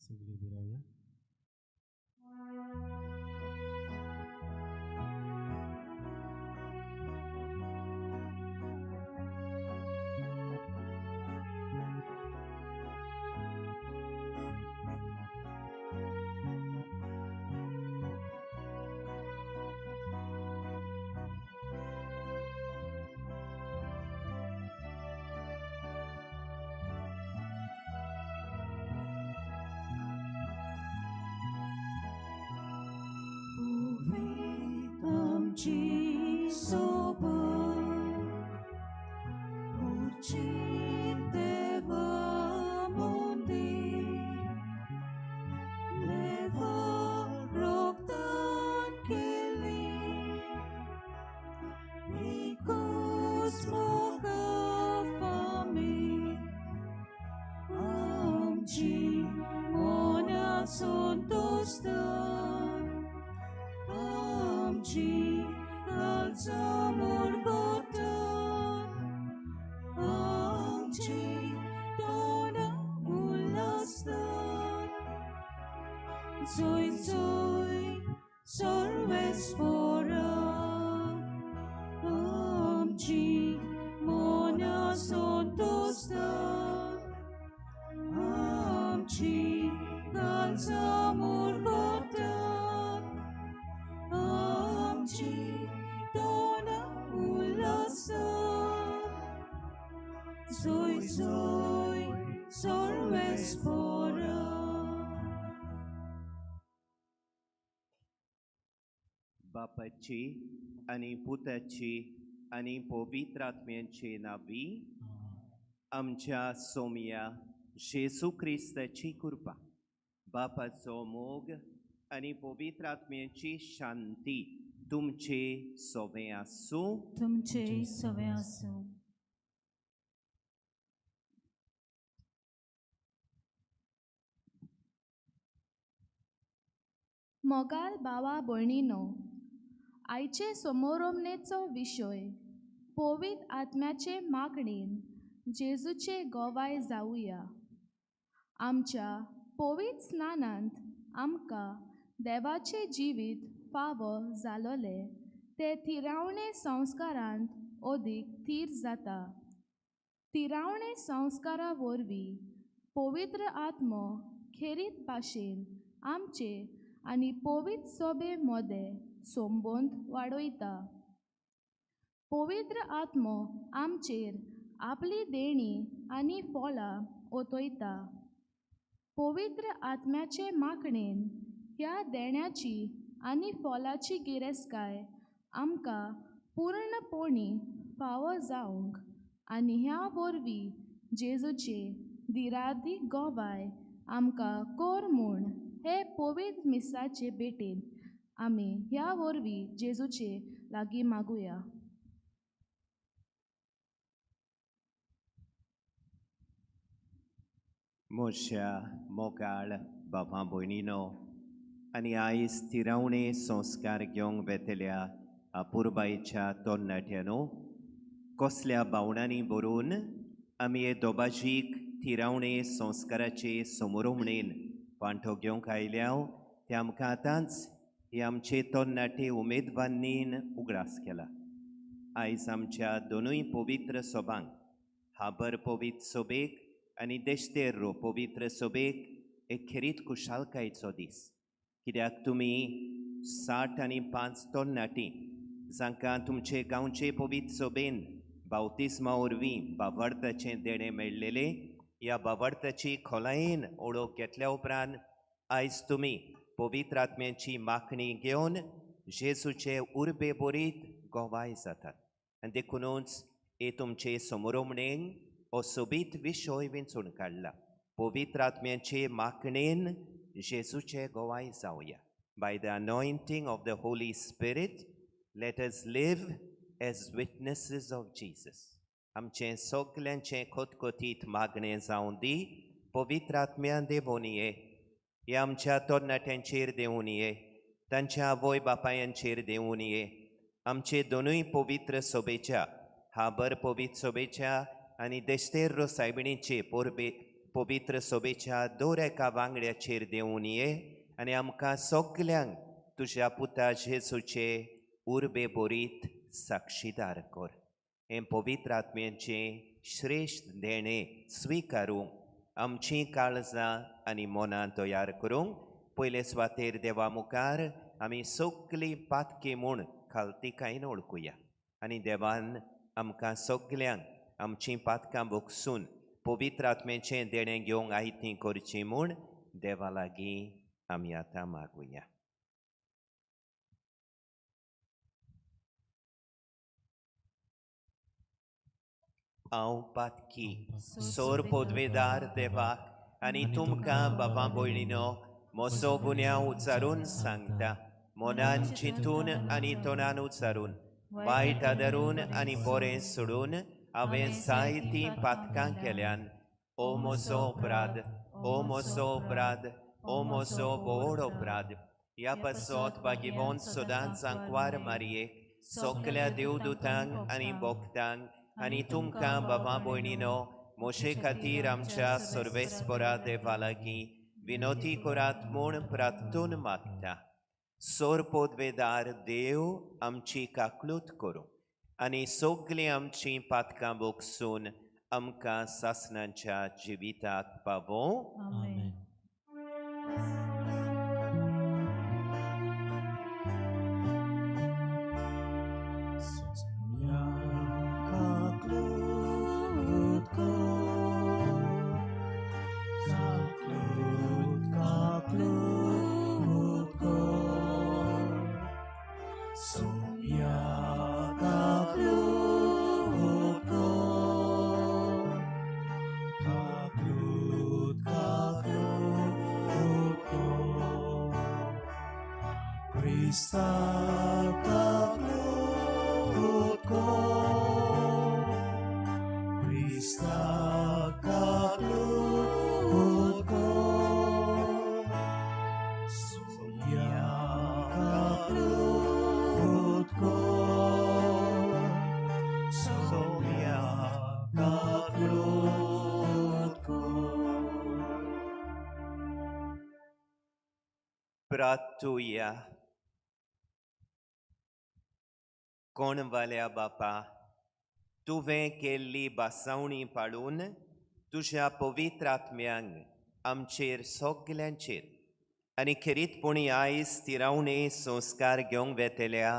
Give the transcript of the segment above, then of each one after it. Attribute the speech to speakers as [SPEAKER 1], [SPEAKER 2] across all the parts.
[SPEAKER 1] सगळीं उबी रावया.
[SPEAKER 2] आमची सोबत उरची देवा मुंदी देवा रोगदान केली एकूच मोगा फामी आमची मना संतोस्त आमची कालचा मुरगोट आमची तोंडां उल्लासता जोय जोय सर्वेस्पोरा आमची मना संतोस्त आमची कालचा मुरगोट आमची तोंडां उल्लासता जोय जोय सर्वेस्पोरा.
[SPEAKER 3] बापाची आनी पुताची आनी पवित्र आत्म्याचे नावी आमच्या सोमया जेजू क्रिस्ताची कृपा, बापाचो मोग आनी पवित्र आत्म्याची शांती तुमचे सोबे आसूं.
[SPEAKER 2] तुमचे सवे आसूं.
[SPEAKER 4] मोगाल भावा भयणीनो, आयचे समोरोमनेचो विशय पवित्र आत्म्याचे मागणेन जेजूचे गोवाय जावया. आमच्या पवित्र स्नानांत आमकां देवाचें जिवीत फावो जालोलें तें थिरावणे संस्कारांत अदीक थीर जाता. थिरावणे संस्कारा वरवीं पवित्र आत्मो खेरीत भाशेन आमचे आनी पवित्र सोबे मदें संबंद वाडयता. पवित्र आत्मो आमचेर आपली देणी आनी फळां ओतयता. पवित्र आत्म्याचे मागणेन ह्या देण्याची आनी फळाची गिरेस्तकाय आमकां पूर्णपणी फावो जावंक आनी ह्या वरवीं जेजूचे दिरादीक गोवाय आमकां कर म्हूण हे पवित्र मिसाचे भेटेन आमी ह्या वरवीं जेजूचे लागीं मागुया.
[SPEAKER 3] म्हज्या मोगाळ बाबा भयणीनो आनी आयज थिरावणे संस्कार घेवंक वेतल्या अपुरबायेच्या तरणाट्यानो, कसल्या भावनांनी भरून आमी हे दोबाजीक थिरावणे संस्काराचे समोरोमणेन वांटो घेवंक आयल्या ते आमकां आतांच हे आमचे तरणाटे उमेदवारांनी उगडास केला. आयज आमच्या दोनूय पवित्र सोबांक, हाबर पवित्र सोबेक आनी देशतेर्रो पवित्र सोबेक एक खेरीत खुशालकायेचो दीस, कित्याक तुमी 60 आनी 5 तरणाटीं जांकां तुमचे गांवचे पवित्र सोबेन बावतिस्मा वरवीं बावडताचें देणें मेळ्ळेलें, ह्या बावडताची खोलायेन ओळख घेतल्या उपरांत आयज तुमी पवित्र आत्म्याची मागणी घेवन जेजूचे उर्बे बरीत गोवाय जातात. आनी देखुनूच हे तुमचे समोरोमणेन हो सोबीत विशय विंचून काडला, पवित्र आत्म्याचे मागणेन जेजूचे गोवाय जावया. By the anointing of the Holy Spirit, let us live as witnesses of Jesus. आमचें सगल्यांचें खतखतीत मागणें जावं दी, पवित्र आत्म्या देवोनये, हे आमच्या तरणाट्यांचेर देवून ये, तांच्या आवय बापायांचेर देवून ये, आमचे दोनूय पवित्र सोबेच्या, हाबर पवित्र सोबेच्या आनी देस्तेर्रो सायबिणीचे पोरबे पवित्र सोबेच्या दर एका वांगड्याचेर देंवून ये आनी आमकां सगल्यांक तुज्या पुता जेजूचे उर्बे बोरीत साक्षीदार कर. हें पवित्र आत्म्याचें श्रेश्ठ देणें स्विकारूंक आमचीं काळजां आनी मनां तयार करूंक पयले सुवातेर देवा मुखार आमी सगलीं पातकी म्हूण खालतीकायेन वळखुया आनी देवान आमकां सगल्यांक आमचीं पातकां भोगसून पवित्र आत्म्याचें देणें घेवंक आयतीं करचीं म्हूण देवा लागीं आमी आतां मागुया. हांव पातकी सोर पदवेदार देवाक आनी तुमकां बाबा भयणीनो म्हजो गुन्यांव उच्चारून सांगता. मनान चिंतून आनी तोंडान उच्चारून, वायट आदरून आनी बरें सोडून हांवें जायतीं पातकां केल्यान. ओ म्हजो अपराध, ओ म्हजो अपराध, ओ म्हजो व्हड अपराध. ह्या पासत भागीवंत सदांच आंकवार मारयेक, सगल्या देवदूतांक आनी भक्तांक आनी तुमकां बाबा भयणीनो म्हजे खातीर आमच्या सर्वेस्परा देवा लागीं विनोती करात म्हूण प्रार्थून मागता. सोर पदवेदार देव आमची काकलूत करूं आनी सगलीं आमचीं पातकां भोगसून आमकां सासणाच्या जिविताक पावोवं.
[SPEAKER 2] आमेन. प्रार्थुया. कोण वाल्या बापा, तुवें केल्ली बासावणी पाळून तुज्या पवित्र आत्म्यांक आमचेर सगल्यांचेर आनी खेरीतपणी आयज तिरावणे संस्कार घेवंक वेतल्या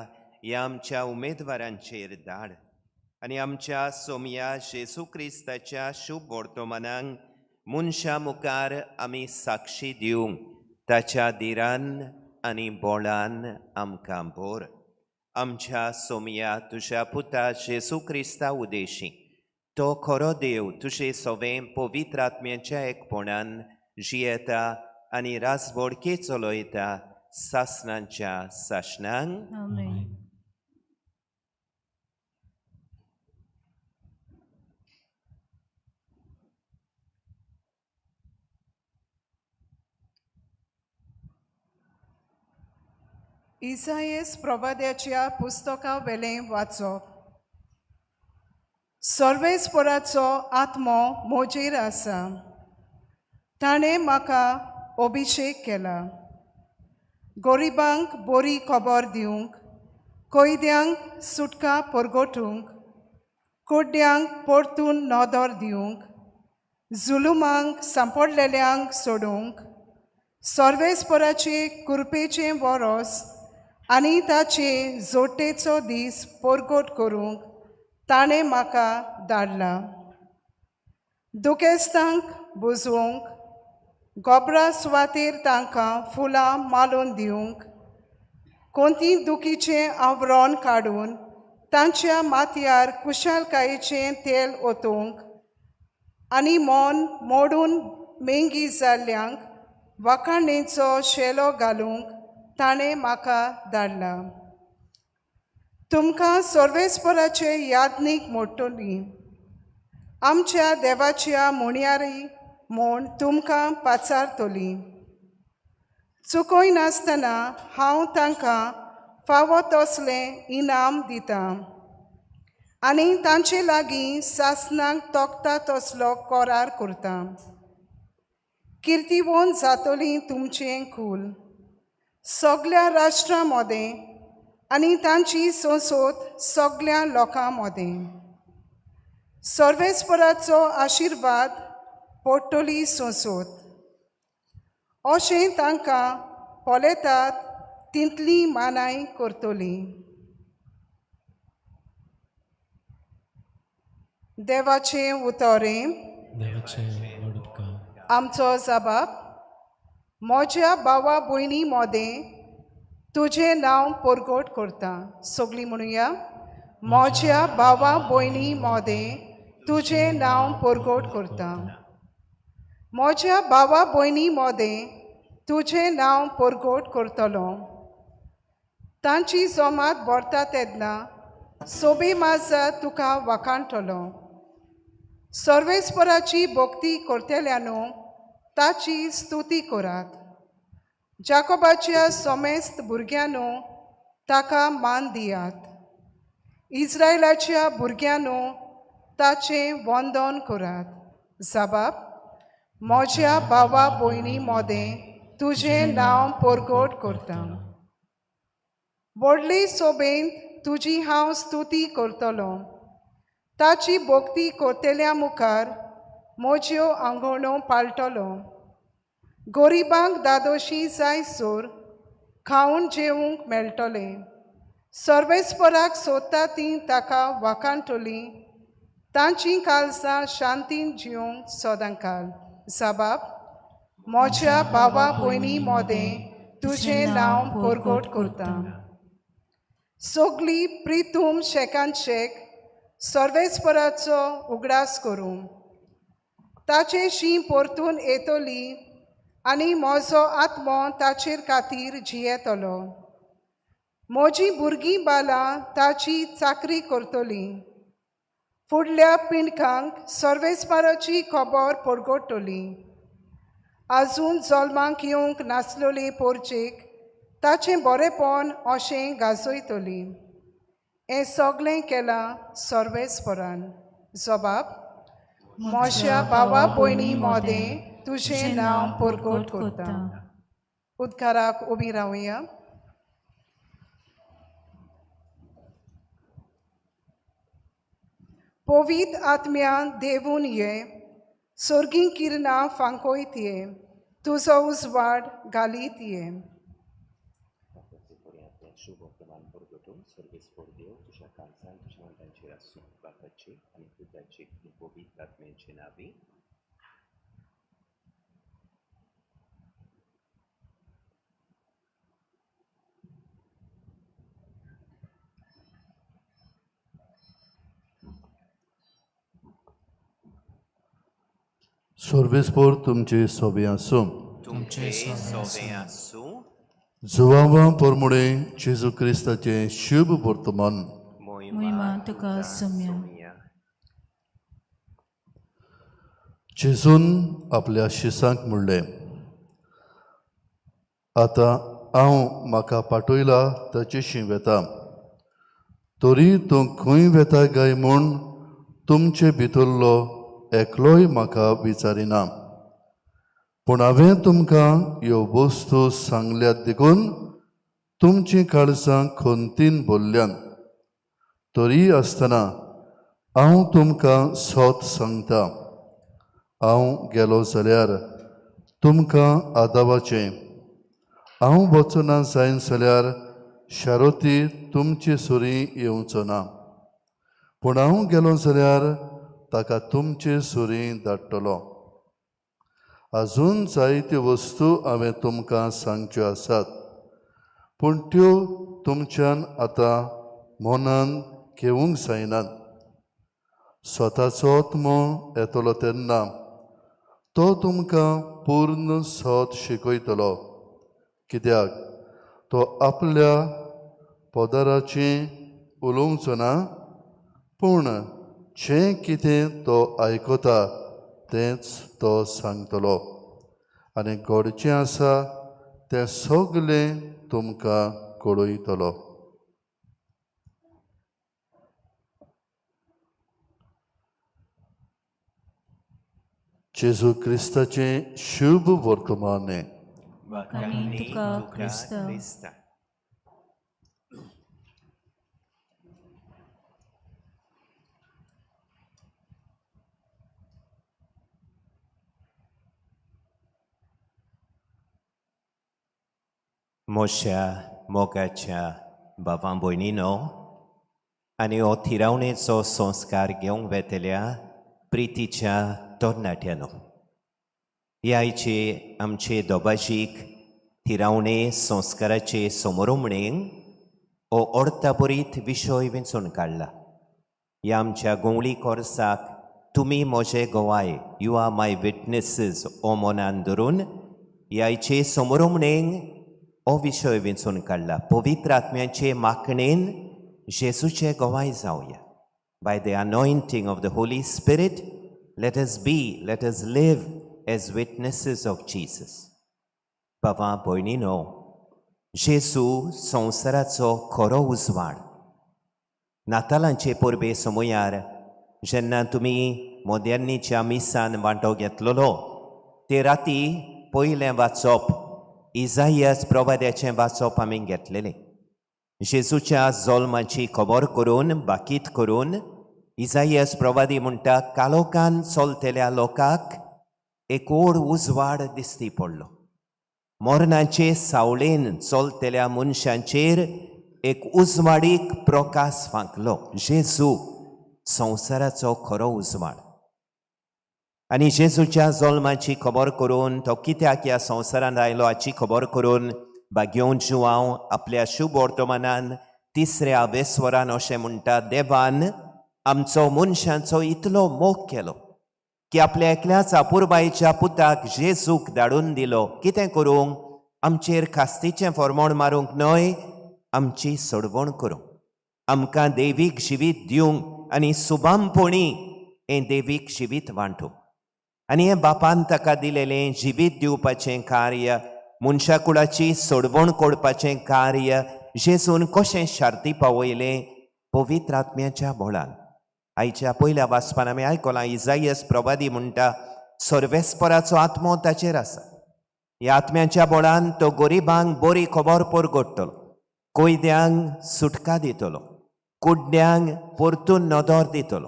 [SPEAKER 2] ह्या आमच्या उमेदवारांचेर धाड आनी आमच्या सोमया जेजू क्रिस्ताच्या शुभ वर्तमानांक मनशां मुखार आमी साक्षी दिवंक ताच्या धिरान आनी बोळान आमकां भर. आमच्या सोमया तुज्या पुता जेजू क्रिस्ता उदेशी तो खरो देव तुजे सवें पवित्र आत्म्याच्या एकपणान जियेता आनी राजबोडके चलयता सासणांच्या सासणांक. आमेन.
[SPEAKER 1] इसायस प्रवाद्याच्या पुस्तका वेलें वाचप. सर्वेस्पराचो आत्मो म्हजेर आसा, ताणें म्हाका अभिशेक केला गरिबांक बरी खबर दिवंक, कैद्यांक सुटका परगटूंक, कुड्ड्यांक परतून नदर दिवंक, जुलुमांक सांपडलेल्यांक सोडूंक, सर्वेस्पराचे कृपेचें वरोस आनी ताचे जोटेचो दीस परगट करूंक ताणें म्हाका धाडला. दुखेस्तांक बुजोवंक, गोबरा सुवातेर तांकां फुलां मालून दिवंक, कोणती दुखीचें आवरण काडून तांच्या माथ्यार कुशालकायेचें तेल ओतूंक आनी मन मोडून मेंगी जाल्ल्यांक वाखाणेचो शेलो घालूंक ताणें म्हाका धाडला. तुमकां सर्वेस्पराचे यादनीक मोडटली, आमच्या देवाच्या मुणयारी म्हूण तुमकां पाचारतली. चुकयनासतना हांव तांकां फावो तसलें इनाम दितां आनी तांचे लागीं सासणाक तोखता तसलो करार करता. किर्तिवोन जातली तुमचें कूल सगल्या राष्ट्रां मदें आनी तांची संसद सगल्या लोकां मदें. सर्वेस्पराचो आशिर्वाद पडटली संसद अशें तांकां पळयतात तितली मानाय करतली. देवाचें उतरें.
[SPEAKER 5] देवाचें व्हड उपकार.
[SPEAKER 1] आमचो जबाब. म्हज्या भावा भयणी मोदें तुजें नांव परगट करता. सगळीं म्हणुया. म्हज्या भावा भयणी मोदें तुजें नांव परगट करता. म्हज्या भावा भयणी मोदें तुजें नांव परगट करतलो. तांची जमात भरता तेन्ना सोबी माजा तुका वाखाणटलो. सर्वेस्पराची भक्ती करतल्यानो ताची स्तुती करात. जाकोबाच्या समेस्त भुरग्यांनो ताका मान दियात. इस्रायलाच्या भुरग्यांनो ताचें वंदन करात. जबाब. म्हज्या भावा भयणी मोदें तुजें नांव परगट करता. व्हडले सोबेंत तुजी हांव स्तुती करतलो. ताची भक्ती करतल्या मुखार म्हज्यो आंगवण्यो पाळटलो. गरिबांक दादोशी जायसर खावन जेवंक मेळटलें. सर्वेस्पराक सोदता ती ताका वाखाणटली. तांचीं काळजां शांतीन जिवंक सदांकाल. जबाब. म्हज्या भावा भयणी मोदें तुजें नांव परगट करता. सगळी प्रितूम शेकान शेक सर्वेस्पराचो उगडास करूं. ताचे शीं परतून येतली आनी म्हजो आत्मो ताचेर खातीर जियेतलो. म्हजीं भुरगीं बालां ताची चाकरी करतली. फुडल्या पिंडकांक सर्वेस्पराची खबर परगटतली. आजून जल्माक येवंक नासलेले पोरचेक ताचें बरेंपण अशें गाजयतली. हें सगळें केलां सर्वेस्परान. जबाब. म्हज्या भावा भयणी मोदें तुजें नांव परगट करता. उदकाराक उबी रावया. पवित्र आत्म्या देवून ये, सोर्गीं किरणां फांकोयत ये, तुजो उजवाड घालीत ये.
[SPEAKER 3] शुभ प्रमाण परगटून सर्वेस्पर देव तुज्या काळजान तुज्या मनशांचेर आसूं. बापाचे आनी पुताचे आनी पवित्र आत्म्याचे नांवी.
[SPEAKER 6] सर्वेस्पर तुमचे सोबे आसूं.
[SPEAKER 2] तुमचे सोबे आसूं.
[SPEAKER 6] जुवांवा पोरमुडे जेजू क्रिस्ताचें शुभ वर्तमान.
[SPEAKER 2] मोहिमा
[SPEAKER 7] तुका सोम्या.
[SPEAKER 2] सोम्या.
[SPEAKER 6] जेजून आपल्या शिसांक म्हणलें, आतां हांव म्हाका पाठयला ताचेशी वेता. तरी तूं खंय वेता काय म्हूण तुमचे भितरलो एकलोय म्हाका विचारिना. पूण हांवें तुमकां ह्यो वस्तू सांगल्यात देखून तुमचीं काळजां खंतीन भरल्यांत. तरी आसतना हांव तुमकां सत सांगता, हांव गेलो जाल्यार तुमकां आदावाचें, हांव वचना जायन जाल्यार शारोती तुमचे सुरी येवचो ना. पूण हांव गेलो जाल्यार ताका तुमचे सुरी धाडटलो. अजून जायत्यो वस्तू हांवें तुमकां सांगच्यो आसात, पूण त्यो तुमच्यान आतां मनान घेवंक जायनात. स्वताचो आत्मो येतलो तेन्ना तो तुमकां पूर्ण सत शिकयतलो. कित्याक तो आपल्या पदराचें उलोवचो ना, पूण जें कितें तो आयकता तेंच तो सांगतलो आनी घडचें आसा तें सगलें तुमकां कळयतलो. जेजू क्रिस्ताचें शुभ वर्तमान हें.
[SPEAKER 2] वाखाणी
[SPEAKER 7] तुका,
[SPEAKER 2] तुका
[SPEAKER 7] क्रिस्ता.
[SPEAKER 2] क्रिस्ता. मोश्या मोगाच्या बाबा भयणीनो आनी हो थिरावणेचो संस्कार घेवंक वेतल्या प्रितीच्या तरणाट्यानो, ह्या आयचे आमचे दोबाजीक थिरावणे संस्काराचे समोरमणेक हो अर्थाभरीत विशय वेंचून काडला. ह्या आमच्या गोंवळी कोर्साक तुमी म्हजे गोवाय, you are my witnesses हो मनान धरून ह्या आयचे समोरमणेक हो विशय वेंचून काडला. पवित्र आत्म्याचे माखणेन जेजूचे गोवाय जावया. By the anointing of the Holy Spirit, let us be, let us live as witnesses of Jesus. बाबा भयणीनो, जेजू संवसाराचो खरो उजवाड. नातालांचे परबे समयार जेन्ना तुमी मोद्यांनीच्या मिसान वांटो घेतलेलो, ते राती पयलें वाचप इजायस प्रवाद्याचें वाचप आमी घेतलेलें. जेजूच्या जल्माची खबर करून, बाकीत करून इजायस प्रवादी म्हणटा, कालोकान चलतल्या लोकांक एक ओड उजवाड दिसती पडलो. मरणाचे सावळेन चलतल्या मनशांचेर एक उजवाडीक प्रकाश फांकलो. जेजू संवसाराचो खरो उजवाड. आनी जेजूच्या जल्माची खबर करून, तो कित्याक ह्या संवसारांत आयलो हाची खबर करून बागेवन जुवांव आपल्या शुभ वर्तमानान तिसऱ्या वेस्वरान अशें म्हणटा, देवान आमचो मनशांचो इतलो मोग केलो की आपल्या एकल्याच अपुरबायेच्या पुताक जेजूक धाडून दिलो. कितें करूंक? आमचेर खास्तीचें फॉर्मोण मारूंक न्हय, आमची सोडवण करूंक, आमकां देवीक जिवीत दिवंक आनी सुबामपणी हें देवीक जिवीत वांटूंक. आनी हें बापान ताका दिलेलें जिवीत दिवपाचें कार्य, मनशा कुळाची सोडवण करपाचें कार्य जेजून कशें शार्ती पावयलें? पवित्र आत्म्याच्या बळान. आयच्या पयल्या वाचपान आमी आयकलां, इजायस प्रवादी म्हणटा, सर्वेस्पराचो आत्मो ताचेर आसा. ह्या आत्म्याच्या बळान तो गरिबांक बरी खबर परगडटलो, कोयद्यांक सुटका दितलो, कुड्ड्यांक परतून नदर दितलो,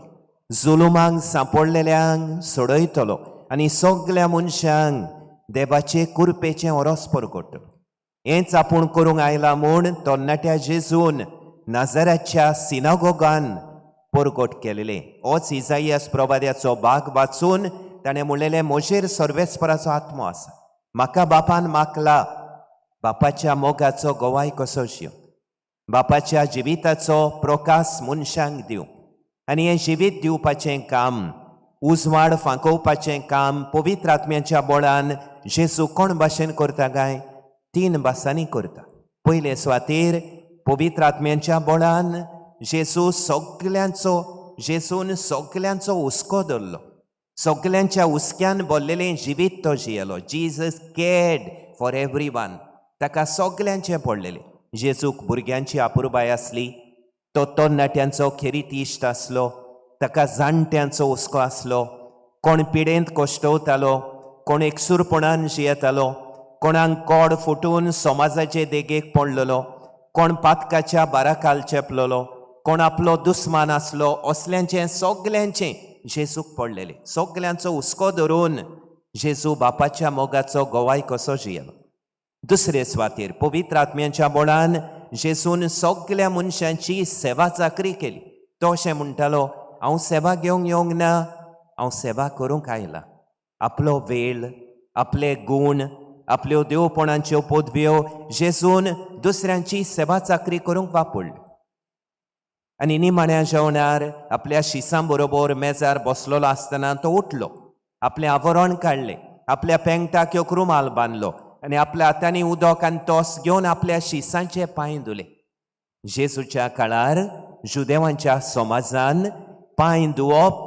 [SPEAKER 2] जुलुमांक सांपडलेल्यांक सोडयतलो आनी सगल्या मनशांक देवाचे कुरपेचें ओरोस परगडटलो. हेंच आपूण करूंक आयला म्हूण तरणाट्या जेजून नाजराच्या सिनागोगान परगट केलेलें. होच इजायस प्रवाद्याचो भाग वाचून ताणें म्हणलेलें, म्हजेर सर्वेस्पराचो आत्मो आसा, म्हाका बापान मागला बापाच्या मोगाचो गोवाय कसो शिव, बापाच्या जिविताचो प्रकाश मनशांक दिवं. आनी हें जिवीत दिवपाचें काम, उजवाड फांकोवपाचें काम पवित्र आत्म्याच्या बळान जेजू कोण भाशेन करता काय? तीन भासांनी करता. पयले सुवातेर पवित्र आत्म्याच्या बळान जेजू सगल्यांचो, जेजून सगल्यांचो हुस्को धरलो. सगल्यांच्या हुस्क्यान भरलेलें जिवीत तो जियेलो. Jesus cared for every one. ताका सगल्यांचें पडलेलें. जेजूक भुरग्यांची अपुरबाय आसली. तो तरणाट्यांचो खेरीत इश्ट आसलो. ताका जाणट्यांचो हुस्को आसलो. कोण पिडेंत कश्टवतालो, कोण एकसूरपणान जियेतालो, कोणाक कोड फुटून समाजाचे देगेक पडलेलो, कोण पातकाच्या बाराकाल चेपलेलो, कोण आपलो दुस्मान आसलो, असल्यांचें सगल्यांचें जेजूक पडलेलें. सगल्यांचो हुस्को धरून जेजू बापाच्या मोगाचो गोवाय कसो जियेलो. दुसरे सुवातेर पवित्र आत्म्याच्या बळान जेजून सगल्या मनशांची सेवा चाकरी केली. तो अशें म्हणटालो, हांव सेवा घेवंक येवंक ना, हांव सेवा करूंक आयला. आपलो वेळ, आपले गूण, आपल्यो देवपणाच्यो पदव्यो जेजून दुसऱ्यांची सेवा चाकरी करूंक वापरल्यो. आनी निमाण्या जेवणार आपल्या शिसां बरोबर मेजार बसलेलो आसतना तो उठलो, आपलें आवरण काडलें, आपल्या पेंगटाक एक रुमाल बांदलो आनी आपल्या हातांनी उदक आनी तोस घेवन आपल्या शिसांचे पांय धुले. जेजूच्या काळार जुदेवांच्या समाजान पांय धुवप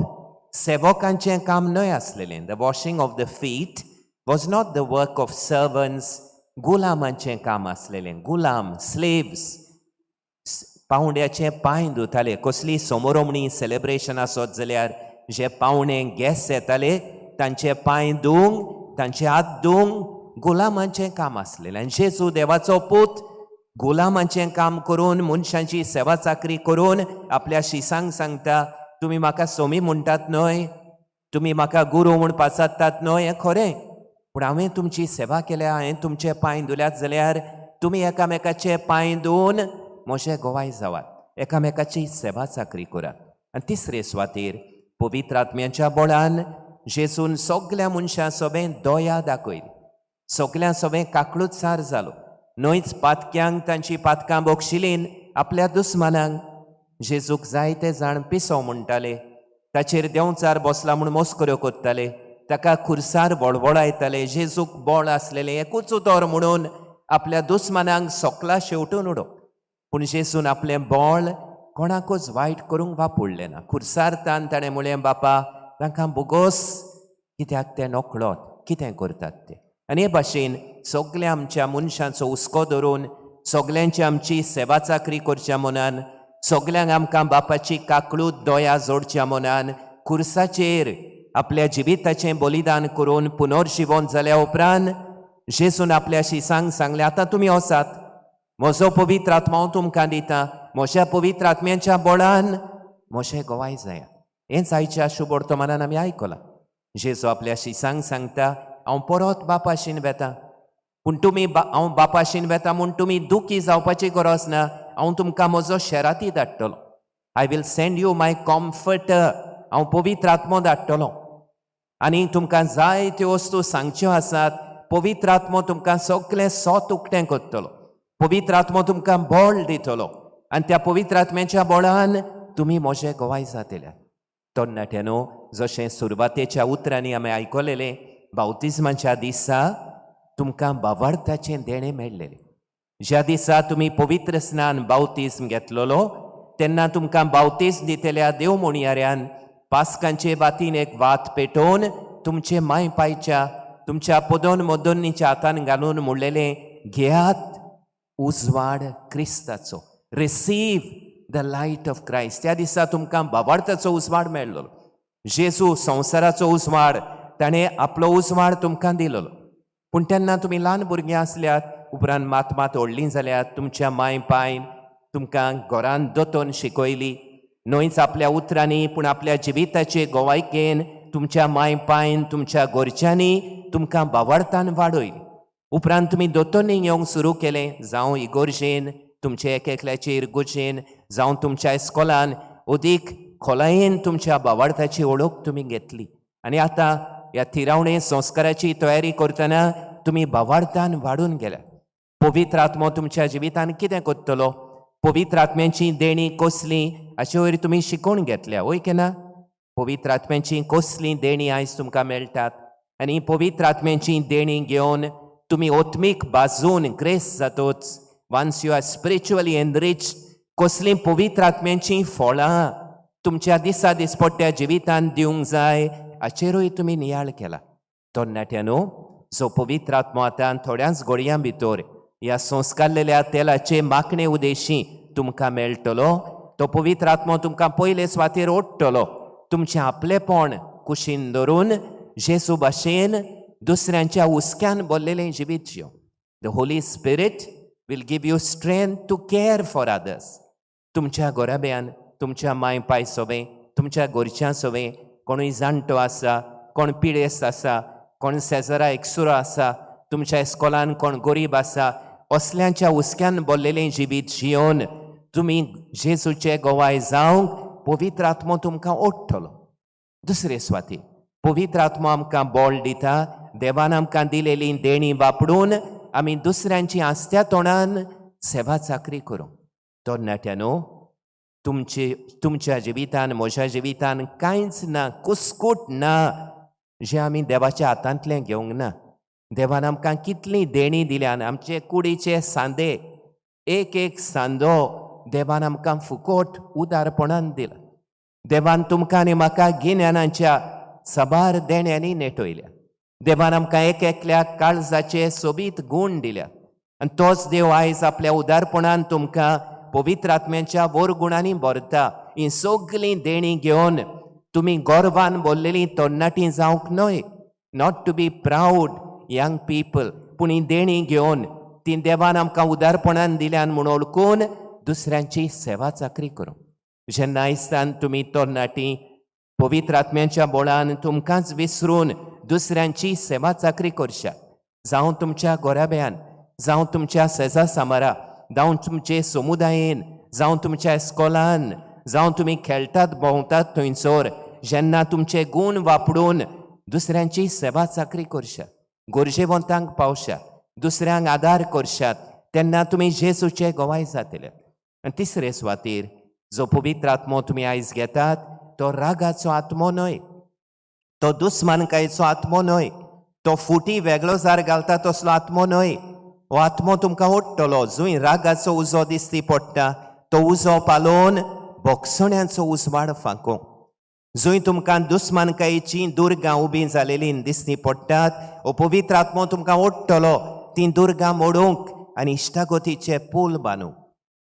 [SPEAKER 2] सेवकांचें काम न्हय आसलेलें. The washing of the feet was not the work of servants. गुलामांचें काम आसलेलें. गुलाम, स्लेव्स पावंड्याचे पांय धुताले. कसली समोरमणी सेलेब्रेशन आसत जाल्यार जे पावणे गेस्ट येताले, तांचे पांय धुवंक, तांचे हात धुवंक गुलामांचें काम आसलेलें. आनी जेजू देवाचो पूत गुलामांचें काम करून, मनशांची सेवा चाकरी करून आपल्या शिसांक सांगता, तुमी म्हाका सोमी म्हणटात न्हय, तुमी म्हाका गुरू म्हूण पाचारतात न्हय, हें खरें, पूण हांवें तुमची सेवा केल्या, हांवें तुमचे पांय धुल्यात जाल्यार तुमी एकामेकाचे पांय धुवन म्हजे गोवाय जावात, एकामेकाची सेवा चाकरी करात. आनी तिसरे सुवातेर पवित्र आत्म्याच्या बळान जेजून सगल्या मनशां सोबें दया दाखयली, सगल्यां सोबें काकळूतसार जालो. न्हयच पातक्यांक तांची पातकां बक्षिलीन, आपल्या दुस्मानांक जेजूक जायते जाण पिसो म्हणटाले, ताचेर देंवचार बसला म्हूण मस्कऱ्यो करताले, ताका खुरसार वळवळायताले. जेजूक बळ आसलेलें एकूच उतर म्हणून आपल्या दुस्मानांक सोकला शेवटून उडोवप. पूण जेजून आपलें बळ कोणाकूच वायट करूंक वापरलें ना. खुरसार तान ताणें म्हणलें, बापा तांकां बोगोस, कित्याक ते नकळत कितें करतात ते. आनी हे भाशेन सगल्या आमच्या मनशांचो हुस्को धरून, सगल्यांची आमची सेवा चाकरी करच्या मनान, सगल्यांक आमकां बापाची काकळूत दया जोडच्या मनान खुरसाचेर आपल्या जिविताचें बलिदान करून पुनर्जिवन जाल्या उपरांत जेजून आपल्या शिसांक सांगलें, आतां तुमी वचात, म्हजो पवित्र आत्मा हांव तुमकां दिता, म्हज्या पवित्र आत्म्याच्या बळान म्हजें गोवाय जाया. हेंच आयच्या शुभ वर्तमानान आमी आयकलां. जेजू आपल्या शिसांक सांगता, हांव परत बापाशीन वेता, पूण तुमी हांव बापाशीन वेता म्हूण तुमी दुखी जावपाची गरज ना. हांव तुमकां म्हजो शेराती धाडटलो. I will send you my comforter. हांव पवित्र आत्मो धाडटलो आनी तुमकां जायत्यो वस्तू सांगच्यो आसात. पवित्र आत्मो तुमकां सगळें सोत उक्तें करतलो. पवित्र आत्मो तुमकां बळ दितलो आनी त्या पवित्र आत्म्याच्या बळान तुमी म्हजे गोवाय जातले. तरणाट्यानो, जशें सुरवातेच्या उतरांनी आमी आयकलेलें, बावतिज्माच्या दिसा तुमकां बावार्थाचें देणें मेळ्ळेलें. ज्या दिसा तुमी पवित्र स्नान बावतिज्म घेतलेलो तेन्ना तुमकां बावतिज्म दितल्या देव म्हणयाऱ्यान पास्कांचे वातीन एक वात पेटोवन तुमचे माय पायच्या, तुमच्या पदोन मदोन्नीच्या हातान घालून म्हणलेलें, घेयात उजवाड क्रिस्ताचो, receive the light of Christ. त्या दिसा तुमकां बावार्थाचो उजवाड मेळ्ळो. जेजू संवसाराचो उजवाड, ताणें आपलो उजवाड तुमकां दिलोलो. पूण तेन्ना तुमी ल्हान भुरगीं आसल्यात, उपरांत मात मात व्हडलीं जाल्यात. तुमच्या माय पायन तुमकां घरान दोतोन शिकयली, न्हयच आपल्या उतरांनी पूण आपल्या जिविताचे गोवायकेन तुमच्या माय पायन, तुमच्या घरच्यांनी तुमकां बावार्थान वाडयली. उपरांत तुमी दोतोन्नी येवंक सुरू केलें, जावं इगोर्जेन तुमचे एक एकल्याचे इगोर्जेन, जावं तुमच्या इस्कोलान अदीक खोलायेन तुमच्या बावार्थाची वळख तुमी घेतली. आनी आतां ह्या थिरावणे संस्काराची तयारी करतना तुमी बावार्थान वाडून गेल्या. पवित्र आत्मो तुमच्या जिवितान कितें करतलो, पवित्र आत्म्याची देणी कसली हाचे वयर तुमी शिकोवन घेतल्या, वय की ना? पवित्र आत्म्याची कसली देणी आयज तुमकां मेळटात आनी पवित्र आत्म्याची देणी घेवन तुमी आत्मीक बाजून ग्रेस जातोच, once you are spiritually enrich, कसलीं पवित्र आत्म्याचीं फळां तुमच्या दिसा दिसपट्ट्या जिवितान दिवंक जाय हाचेरूय तुमी नियाळ केला. तरणाट्यानो, जो पवित्र आत्मो आतां थोड्याच घडयां भितर ह्या संस्कारलेल्या तेलाचे मागणे उदेशी तुमकां मेळटलो, तो पवित्र आत्मो तुमकां पयले सुवातेर ओडटलो. तुमचें आपलेपण कुशीन धरून जेजू भाशेन दुसऱ्यांच्या हुस्क्यान भरलेलें जिवीत Jio. The Holy Spirit will give you strength to care for others. तुमच्या घराब्यान, तुमच्या माय पाय सोबें, तुमच्या घरच्यां सोबें कोणूय जाणटो आसा, कोण पिडेस्त आसा, कोण शेजरा एकसुरो आसा, तुमच्या इस्कोलान कोण गरीब आसा, असल्यांच्या हुस्क्यान भरलेलें जिवीत जियोन तुमी जेजूचे गोवाय जावंक पवित्र आत्मो तुमकां ओडटलो. दुसरे सुवातेर पवित्र आत्मो आमकां बळ दिता. देवान आमकां दिलेली देणी वापरून आमी दुसऱ्यांची आस्त्या तोंडान सेवा चाकरी करूं. तरणाट्यानो, तुमचे तुमच्या जिवितान, म्हज्या जिवितान कांयच ना, कुस्कूट ना जें आमी देवाच्या हातांतलें घेवंक ना. देवान आमकां कितली देणी दिल्यान. आमचे कुडीचे सांदे, एक एक सांदो देवान आमकां फुकोट उदारपणान दिला. देवान तुमकां आनी म्हाका गिन्यानाच्या साबार देण्यांनी नेटयल्या. देवान आमकां एक एकल्याक काळजाचे सोबीत गूण दिल्या आनी तोच देव आयज आपल्या उदारपणान तुमकां पवित्र आत्म्यांच्या वरगुणांनी भरता. ही सगळीं देणी घेवन तुमी गर्वान बोल्लेलीं तरणाटीं जावंक न्हय, not to be proud young people, पूण ही देणीं घेवन ती देवान आमकां उदारपणान दिल्यान म्हूण वळखून दुसऱ्यांची सेवा चाकरी करूंक. जेन्ना आयसान तुमी तरणाटीं पवित्र आत्म्याच्या बळान तुमकांच विसरून दुसऱ्यांची सेवा चाकरी करशात, जावं तुमच्या घराब्यान, जावं तुमच्या शेजा सामारा, जावं तुमचे समुदायेन, जावं तुमच्या इस्कोलान, जावं तुमी खेळटात भोंवतात थंयसर, जेन्ना तुमचे गूण वापरून दुसऱ्यांची सेवा चाकरी करशात, गरजेवंतांक पावशात, दुसऱ्यांक आदार करशात, तेन्ना तुमी जेजूचे गवाय जातले. आनी तिसरे सुवातेर जो पवित्र आत्मो तुमी आयज घेतात तो रागाचो आत्मो न्हय, तो दुस्मानकायेचो आत्मो न्हय, तो फुटी वेगळो जार घालता तसलो आत्मो न्हय. हो आत्मो तुमकां ओडटलो जंय रागाचो उजो दिसती पडटा तो उजो पालोवन भोगसण्याचो उजवाड फांकोवंक. जंय तुमकां दुस्मानकायेचीं दुर्गां उबीं जालेलीं दिसती पडटात, हो पवित्र आत्मो तुमकां ओडटलो तीं दुर्गां मोडूंक आनी इश्टागतीचे पूल बांदूंक.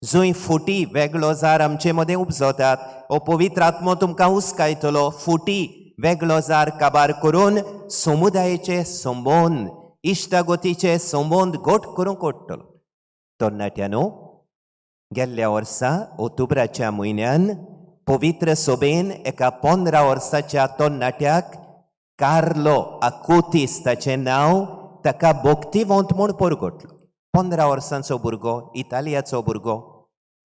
[SPEAKER 2] जंय फुटी वेगळो जार आमचे मदें उपजतात, हो पवित्र आत्मो तुमकां उस्कायतलो फुटी वेगळो जार काबार करून समुदायेचे संबंद, इश्टागतीचे संबंद घट करूंक ओडटलो. तरणाट्यानो, गेल्ल्या वर्सा ऑक्टोबराच्या म्हयन्यान पवित्र सोबेन एका 15 वर्साच्या तरणाट्याक, कार्लो आकोतीस ताचें नांव, ताका भक्तिवंत म्हूण परगटलो. 15 वर्सांचो भुरगो, इतालियाचो भुरगो,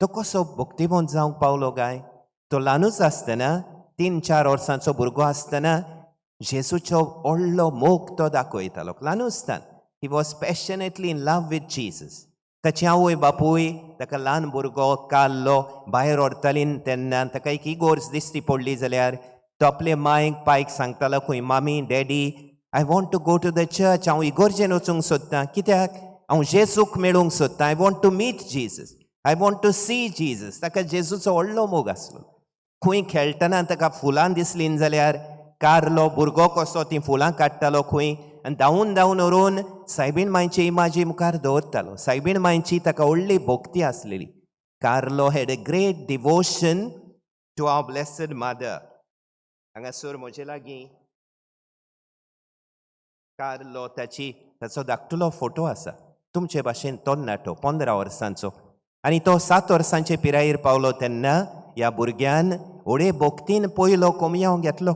[SPEAKER 2] तो कसो भक्तिवंत जावंक पावलो काय? तो ल्हानूच आसतना, 3-4 वर्सांचो भुरगो आसतना जेजूचो व्हडलो मोग तो दाखयतालो. ल्हान आसतना he was passionately in love with Jesus. ताची आवय बापूय ताका ल्हान भुरगो कार्लो भायर व्हरतालीं तेन्ना ताका एक इगोर्ज दिसती पडली जाल्यार तो आपले मायक पायक सांगतालो खंय, "Mummy, daddy, I want to go to the church. हांव इगोर्जेन वचूंक सोदतां. कित्याक? हांव जेजूक मेळूंक सोदतां. I want to meet Jesus. I want to see Jesus." ताका जेजूचो व्हडलो मोग आसलो. खंय खेळटना ताका फुलां दिसलीं जाल्यार कार्लो भुरगो कसो तीं फुलां काडटालो खंय आनी धांवून धांवून व्हरून सायबीण मांयचे इमाजी मुखार दवरतालो. सायबीण मांयची ताका व्हडली भक्ती आसलेली. Carlo had a great devotion to our Blessed Mother. हांगासर म्हजे लागीं कार्लो ताचो धाकटुलो फोटो आसा. तुमचे भाशेन तरणाटो, 15 वर्सांचो. आनी तो 7 वर्सांचे पिरायेर पावलो तेन्ना ह्या भुरग्यान व्हडे भक्तीन पयलो कोमयांव घेतलो.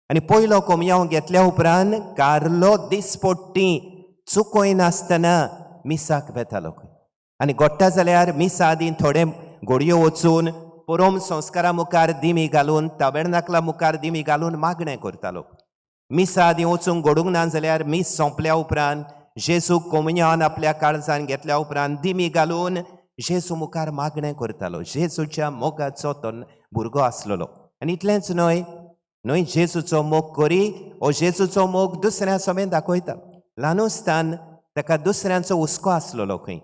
[SPEAKER 2] आनी पयलो कोमयांव घेतल्या उपरांत कार्लो दिसपट्टी चुकयनासतना मिसाक वेतालो खंय. आनी घडटा जाल्यार मिसा आदीं थोडे घडयो वचून परम संस्कारा मुखार दिमी घालून, ताबेर्नाकला मुखार दिमी घालून मागणें करतालो. मिसा आदीं वचूंक घडूंक ना जाल्यार मीस सोंपल्या उपरांत, जेजू कोमुन्यान आपल्या काळजान घेतल्या उपरांत दिमी घालून जेजू मुखार मागणें करतालो. जेजूच्या मोगाचो तो भुरगो आसलेलो. आनी इतलेंच न्हय न्हय जेजूचो मोग करी, हो जेजूचो मोग दुसऱ्या समेत दाखयता. ल्हान आसतना ताका दुसऱ्यांचो हुस्को आसलेलो खंय.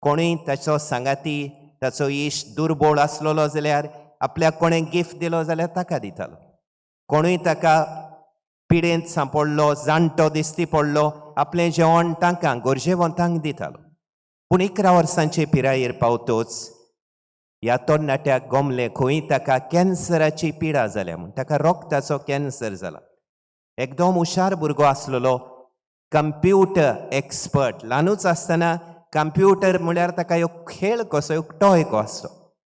[SPEAKER 2] कोणूय ताचो सांगाती, ताचो इश्ट दुर्बळ आसलेलो जाल्यार आपल्याक कोणें गिफ्ट दिलो जाल्यार ताका दितालो. कोणूय ताका पिडेंत सांपडलो, जाणटो दिसती पडलो, आपलें जेवण तांकां गरजेवंतांक दितालो. पूण 11 वर्सांचे पिरायेर पावतोच ह्या तरणाट्याक गोमलें खंय ताका कॅन्सराची पिडा जाल्या म्हूण. ताका रोगताचो कॅन्सर जाला. एकदम हुशार भुरगो आसलेलो, कंप्युटर एक्सपर्ट. ल्हानूच आसतना कंप्युटर म्हळ्यार ताका एक खेळ कसो, एक टॉय कसो,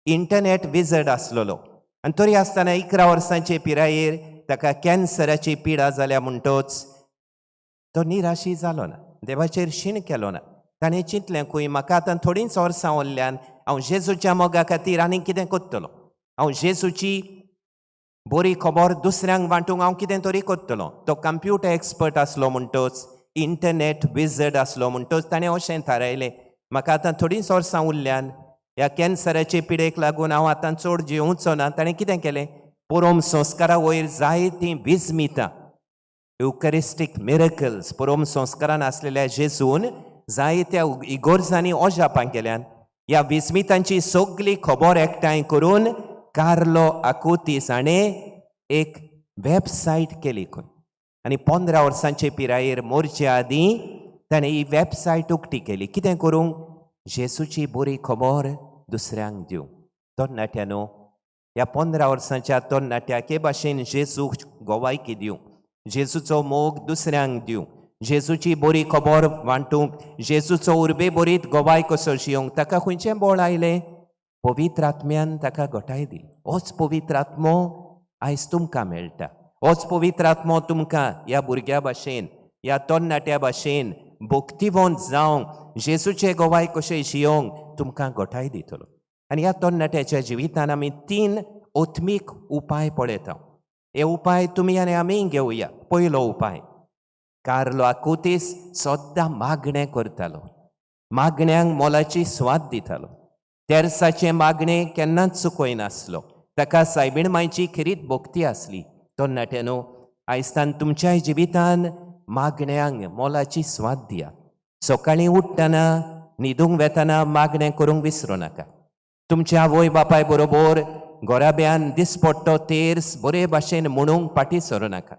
[SPEAKER 2] इंटरनेट विजर्ड आसलेलो. आनी तरी आसतना 11 वर्सांचे पिरायेर ताका कॅन्सराची पिडा जाल्या म्हणटोच तो निराशी जालो ना, देवाचेर शीण केलो ना. ताणें चिंतलें खंय, म्हाका आतां थोडींच वर्सां उरल्यान, हांव जेजूच्या मोगा खातीर आनीक कितें करतलो? हांव जेजूची बरी खबर दुसऱ्यांक वांटूंक हांव कितें तरी करतलो? तो कंप्युटर एक्सपर्ट आसलो म्हणटोच, इंटरनेट विजर्ड आसलो म्हणटोच ताणें अशें थारायलें, म्हाका आतां थोडींच वर्सां उरल्यान, ह्या कॅन्सराचे पिडेक लागून हांव आतां चड जिवचो ना. ताणें कितें केलें? परम संस्कारा वयर जायतीं विजमितां, युकरिस्टीक मिरकल्स, परम संस्कारान आसलेल्या जेजून जायत्या इगोर्जांनी अजापां केल्यान, ह्या विस्मितांची सगली खबर एकठांय करून कार्लो आकुतीस हाणें एक वेबसायट केली खंय. आनी 15 वर्सांचे पिरायेर मोरचे आदीं ताणें ही वेबसायट उक्ती केली. कितें करूंक? जेजूची बरी खबर दुसऱ्यांक दिवंक. तरणाट्यानो. ह्या 15 वर्सांच्या तरणाट्याक हे भाशेन जेजूक गोवायकी दिवंक, जेजूचो मोग दुसऱ्यांक दिवंक, जेजूची बरी खबर वांटूंक, जेजूचो उर्बे बरीत गोवाय कसो जियोंक ताका खंयचें बळ आयलें? पवित्र आत्म्यान ताका घटाय दिली. होच पवित्र आत्मो आयज तुमकां मेळटा. होच पवित्र आत्मो तुमकां ह्या भुरग्या भाशेन, ह्या तरणाट्या भाशेन भक्तिवंत जावंक, जेजूचे गोवाय कशें जियोंक तुमकां घटाय दितलो. आनी ह्या तरणाट्याच्या जिवितान आमी 3 आत्मीक उपाय पळयता. हे उपाय तुमी आनी आमी घेवया. पयलो उपाय, कार्लो आकुतीस सद्दां मागणें करतालो. मागण्यांक मोलाची स्वाद दितालो. तेर्साचें मागणें केन्नाच चुकयनासलो. ताका सायबीण मायची खेरीत भक्ती आसली. तरणाट्यानो, आयजतान तुमच्याय जिवितान मागण्यांक मोलाची स्वाद दिया. सकाळीं उठ्ठना, न्हिदूंक वेतना मागणें करूंक विसरूं नाका. तुमच्या आवय बापाय बरोबर घराब्यान दिसपट्टो तेर्स बरे भाशेन म्हणूंक फाटीं सरूं नाका.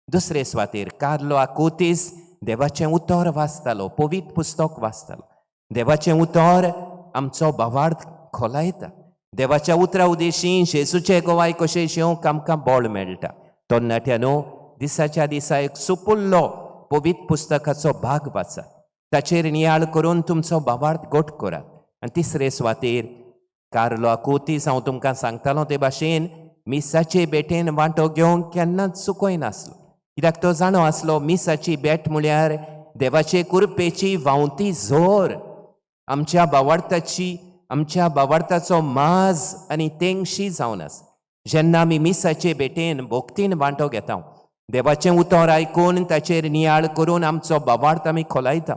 [SPEAKER 2] दुसरे सुवातेर कार्लो आकुतीस देवाचें उतर वाचतालो, पवित्र पुस्तक वाचतालो. देवाचें उतर आमचो भावार्थ खोलायता. देवाच्या उतरा उदेशी जेजूचे गोवाय कशें जेवंक आमकां बळ मेळटा. तरणाट्यानो, दिसाच्या दिसा एक सुपुल्लो पवित्र पुस्तकाचो भाग वाचात, ताचेर नियाळ करून तुमचो भावार्थ घट करात. आनी तिसरे सुवातेर कार्लो आकुतीस हांव तुमकां सांगतालो ते भाशेन मिसाचे भेटेन वांटो घेवंक केन्नाच चुकयनासलो. कित्याक तो जाणो आसलो मिसाची भेट म्हळ्यार देवाचे कृपेची व्हांवती झोर, आमच्या भावार्थाची, आमच्या भावार्थाचो माज आनी तेंगशी जावन आसा. जेन्ना आमी मिसाचे भेटेन भक्तीन वांटो घेता, देवाचें उतर आयकून ताचेर नियाळ करून आमचो भावार्थ आमी खोलायता.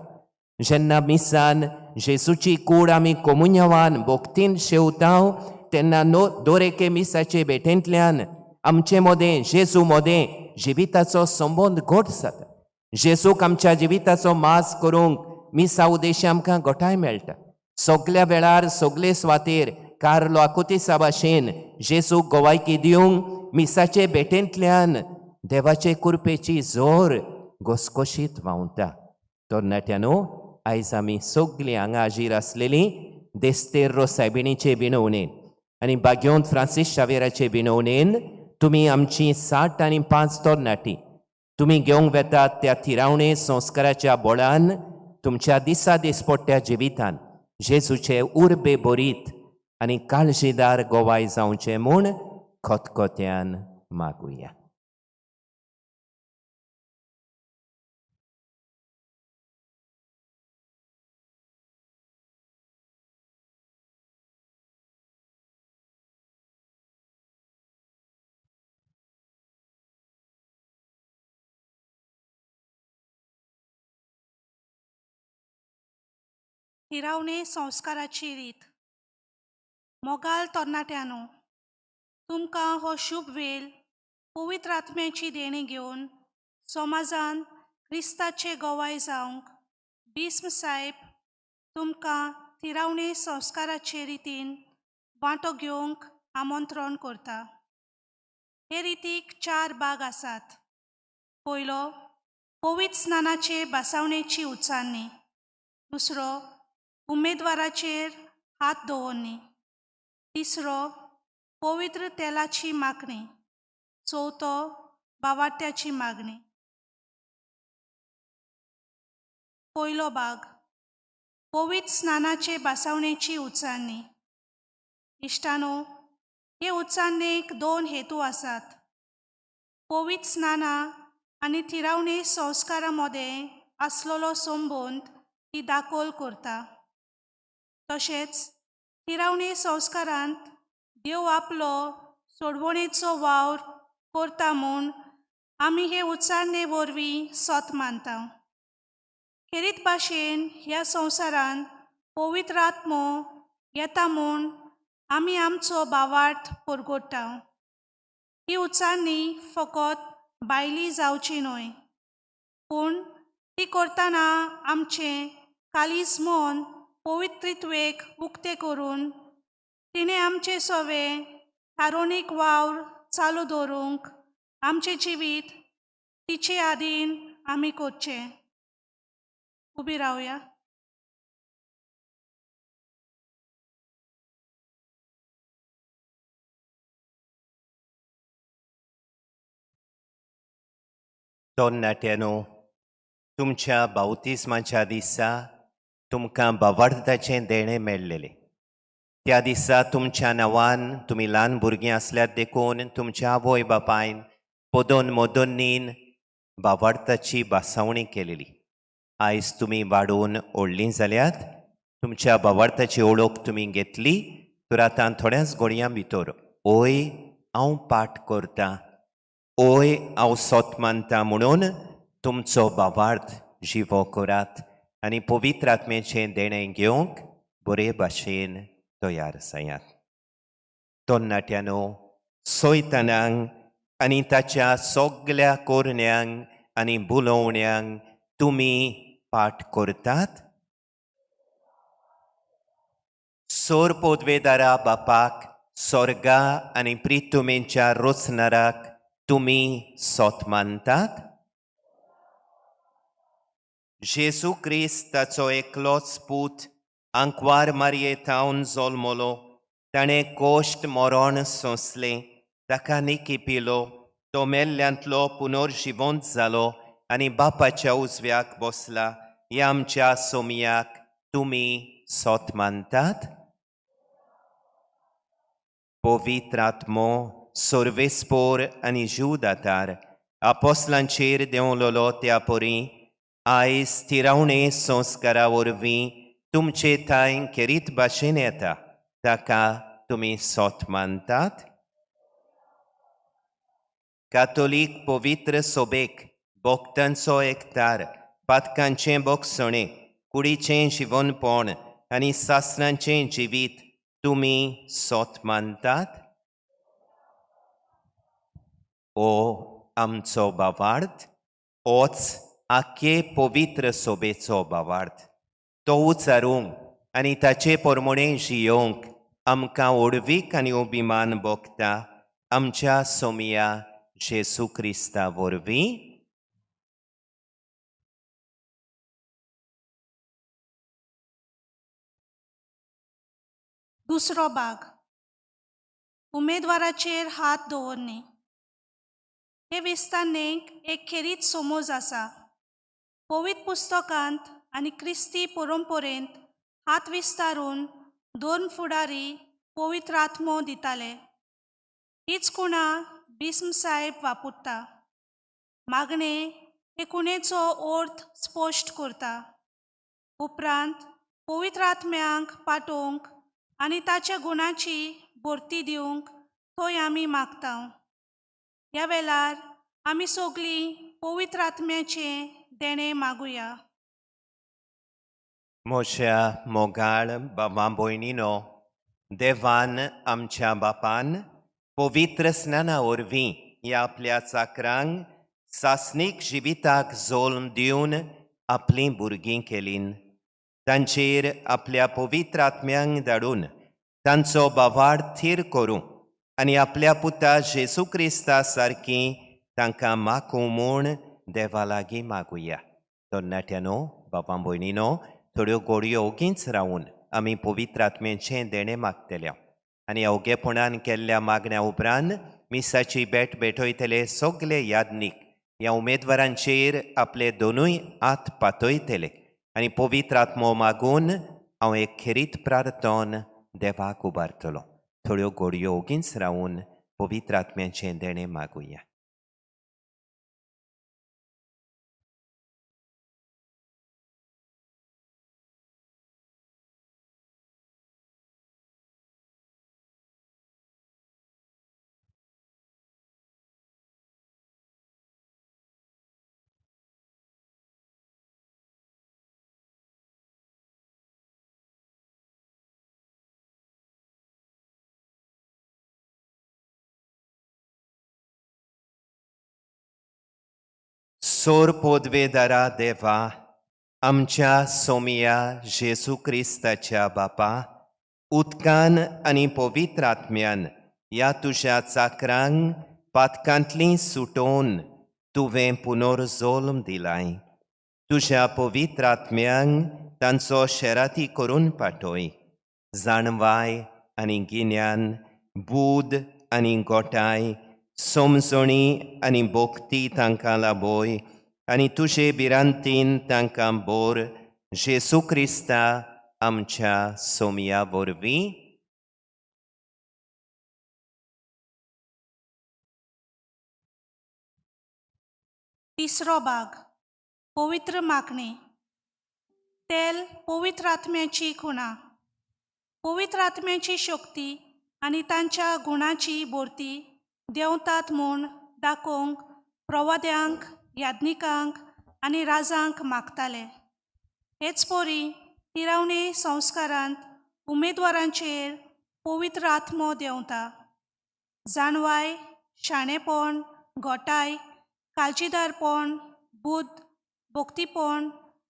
[SPEAKER 2] जेन्ना मिसान जेजूची कूड आमी कोमुन्यवान भक्तीन शेवता तेन्ना नो दर एके मिसाचे भेटेंतल्यान आमचे मदें जेजू मदें जिविताचो संबंद घट जाता. जेजूक आमच्या जिविताचो मास करूंक मिसा उदेशी आमकां घटाय मेळटा. सगल्या वेळार सगले सुवातेर कार्लो आकुतीसा भाशेन जेजूक गोवायकी दिवंक मिसाचे भेटेंतल्यान देवाचे कृपेची जोर घसघशीत व्हांवता. तरणाट्यानो, आयज आमी सगलीं हांगा हाजीर आसलेलीं देस्तेर्रो सायबिणीचे विनवणेन आनी बाग्योंत फ्रांसीस शावेराचे विनवणेन तुमी आमची 60 आनी 5 तरणाटी तुमी घेवंक वेतात त्या थिरावणे संस्काराच्या बळान तुमच्या दिसा दिसपट्ट्या जिवितान जेजूचे उर्बे बरीत आनी काळजीदार गोवाय जावचें म्हूण खतखत्यान मागुया.
[SPEAKER 7] थिरावणे संस्काराची रीत. मोगाल तरणाट्यानो, तुमकां हो शुभ वेळ पवित्र आत्म्याची देणी घेवन समाजान क्रिस्ताचे गोवाय जावंक भीस्म साहेब तुमकां थिरावणे संस्काराचे रितीन वांटो घेवंक आमंत्रण करता. हे रितीक 4 भाग आसात. पयलो, पवित्र स्नानाचे बसावणेची उच्चारणी. दुसरो, उमेदवाराचेर हात दवरणी. तिसरो, पवित्र तेलाची मागणी. चवथो, बावाट्याची मागणी. पयलो भाग, पवित्र स्नानाचे बसावणेची उच्चारणी. इश्टानो, हे उच्चारणेक 2 हेतू आसात. पवित्र स्नाना आनी थिरावणे संस्कारा मदें आसलेलो संबंद ती दाखल करता. तशेंच थिरावणे संस्कारांत देव आपलो सोडवणेचो वावर करता म्हूण आमी हे उच्चारणे वरवीं सत मानता. खेरीत भाशेन ह्या संवसारांत पवित्र आत्मो येता म्हूण आमी आमचो भावार्थ परगट्टा. ही उच्चारणी फकत बायली जावची न्हय, पूण ती करतना आमचें कालीज मन पवित्रित्वेक उक्तें करून तिणें आमचें सवे थारोणीक वावर चालू दवरूंक आमचें जिवीत तिचे आदीन आमी करचें. उबी रावया.
[SPEAKER 2] तरणाट्यांनो, तुमच्या बावतिस्माच्या दिसा तुमकां बावार्थाचें देणें मेळ्ळेलें. त्या दिसा तुमच्या नांवान तुमी ल्हान भुरगीं आसल्यार देखून तुमच्या आवय बापायन पदोन मोदोन्नीन बावार्थाची भासावणी केलेली. आयज तुमी वाडोवन व्हडलीं जाल्यात, तुमच्या बावार्थाची ओळख तुमी घेतली तर आतां थोड्याच घडयां भितर ओय हांव पाठ करता, ओय हांव सोत मानता म्हणून तुमचो बावार्थ जिवो करात आनी पवित्र आत्म्याचें देणें घेवंक बरे भाशेन तयार जायात. तरणाट्यांनो, सैतानांक आनी ताच्या सगल्या कोरण्यांक आनी बुलोवण्यांक तुमी पाठ करतात. सोर पोदवेदारा बापाक, सोर्गा आनी प्रितुमेच्या रोचनाराक तुमी सोत मानतात. जेजू क्रिस्त ताचो एकलोच पूत आंकवार मारये थावन जल्मलो. ताणें कोश्ट मरण सोंसलें, ताका निकी पिलो, तो मेल्ल्यांतलो पुनर्जिवंत जालो आनी बापाच्या उजव्याक बसला. ह्या आमच्या सोमयाक तुमी सोत मानतात. पवित्र आत्मो सर्वेस्पोर आनी जीवदातार आपोसलांचेर देंवलोलो त्या परी आयज थिरावणे संस्कारा वरवीं तुमचे थांय खेरीत भाशेन येता, ताका तुमी सोत मानतात. कातोलीक पवित्र सोबेक भक्तांचो एकतार, पातकांचें बोगसणें, कुडीचें जिवनपण आनी सासणाचें जिवीत तुमी सोत मानतात. ओ आमचो बावार्थ, ओच आख्खे पवित्र सोबेचो बावार्थ, तो उचारूंक आनी ताचे परमणें जियोवंक आमकां ओडवीक आनी अभिमान भोगता आमच्या सोमया जेजू क्रिस्ता वरवीं.
[SPEAKER 7] दुसरो भाग उमेदवाराचेर हात दवरणे. हे विस्तारणेक एक खेरीत समज आसा. पवित्र पुस्तकांत आनी क्रिस्ती परंपरेंत हात विस्तारून दोन फुडारी पवित्र आत्मो दिताले. हीच कुणा बिस्म साहेब वापरता. मागणे हे कुणेचो अर्थ स्पश्ट करता. उपरांत पवित्र आत्म्यांक पाठोवंक आनी ताच्या गुणाची भरती दिवंक थंय आमी मागता. ह्या वेळार आमी सगळीं पवित्र आत्म्याचें देणें मागुया.
[SPEAKER 2] म्हज्या मोगाळ बाबा भयणीनो, देवान आमच्या बापान पवित्र स्नाना वरवीं ह्या आपल्या चाकरांक सासणीक जिविताक जल्म दिवन आपलीं भुरगीं केलीं. तांचेर आपल्या पवित्र आत्म्यांक धाडून तांचो बावाड थीर करूं आनी आपल्या पुता जेजू क्रिस्ता सारकी तांकां मागूं म्हूण देवा लागीं मागुया. तरणाट्यांनो, बाबा भयणीनो, थोड्यो गोडयो ओगीच रावून आमी पवित्र आत्म्याचें देणें मागतले आनी अवघेपणान केल्ल्या मागण्या उपरांत मिसाची भेट भेटयतले सगले यादनीक ह्या उमेदवारांचेर आपले दोनूय हात पातयतले आनी पवित्र आत्मो मागून हांव एक खेरीत प्रार्थन देवाक उबारतलो. थोड्यो गोडयो ओगीच रावून पवित्र आत्म्याचें देणें मागुया. सोर पोदवेदारा देवा, आमच्या सोमिया जेजू क्रिस्ताच्या बापा, उदकान आनी पवित्र आत्म्यान ह्या तुज्या चाकरांक पातकांतलीं सुटोवन तुवें पुनर्जल्म दिलाय. तुज्या पवित्र आत्म्यांक तांचो शेराती करून पाठय. जाणवाय आनी गिन्यान, बूद आनी गोठाय समजणी आनी भक्ती तांकां लाबय आनी तुजे भिरांतीन तांकां बोर जेसू क्रिस्ता आमच्या सोमया वरवीं.
[SPEAKER 7] तिसरो भाग पवित्र मागणी. तेल पवित्र आत्म्याची खुणा. पवित्र आत्म्याची शक्ती आनी तांच्या गुणाची भरती देंवतात म्हूण दाखोवंक प्रवाद्यांक, याज्ञिकांक आनी राजांक मागताले. हेच परी तिरावणी संस्कारांत उमेदवारांचेर पवित्र आत्मो देंवता. जाणवाय, शाणेपण, घोटाय, काळजीदारपण, बुद्द, भक्तीपण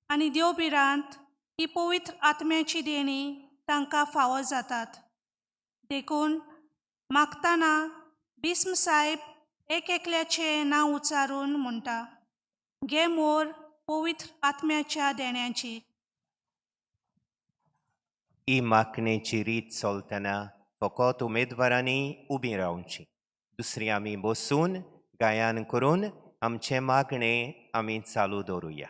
[SPEAKER 7] आनी देवभिरांत ही पवित्र आत्म्याची देणी तांकां फावो जातात. देखून मागतना बिस्म साहेब एक एकल्याचें नांव उच्चारून म्हणटा, घे मोर पवित्र आत्म्याच्या देण्याची.
[SPEAKER 2] ही मागणेची रीत चलतना फकत उमेदवारांनी उबी रावची, दुसरी आमी बसून गायन करून आमचें मागणें आमी चालू दवरुया.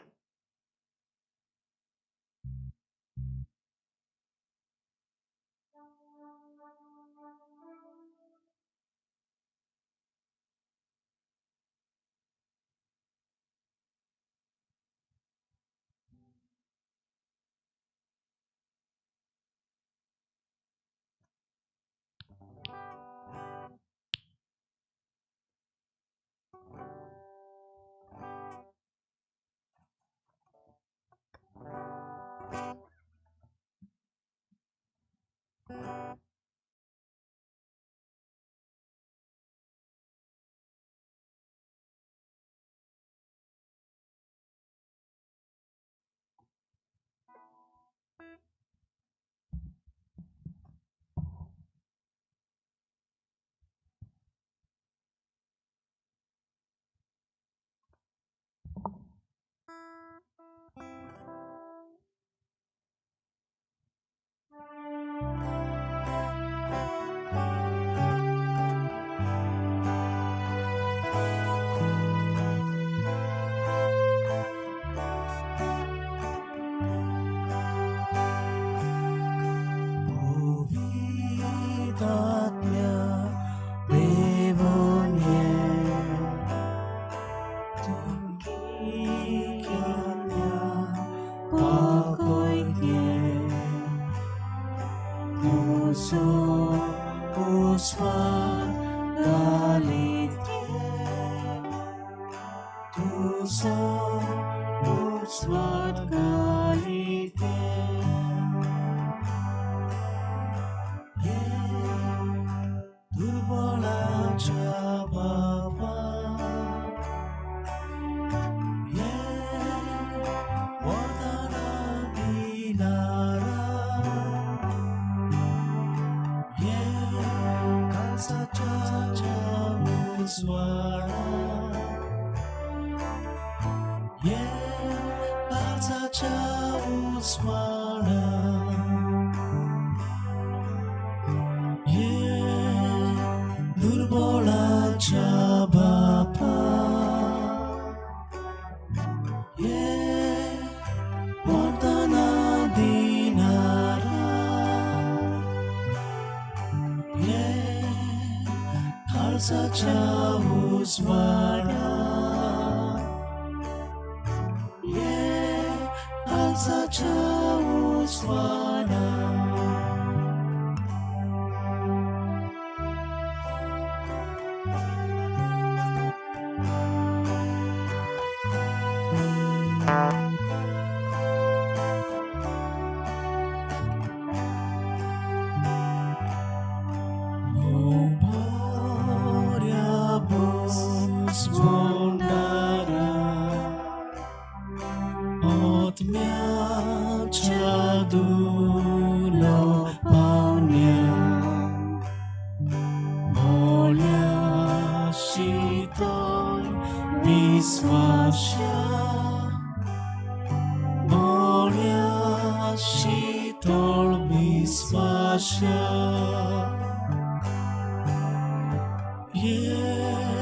[SPEAKER 5] Yeah.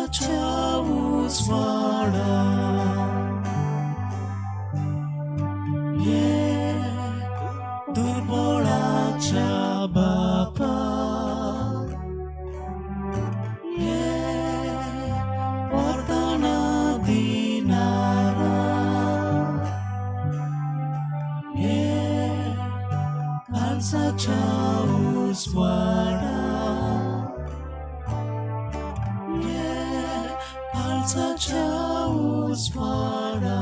[SPEAKER 8] काळजाच्या उजवाडा ये दुर्बळाच्या बापा ये वरदाना दिनारा ये काळजाच्या उजवाडा ये काळजाच्या उजवाडा.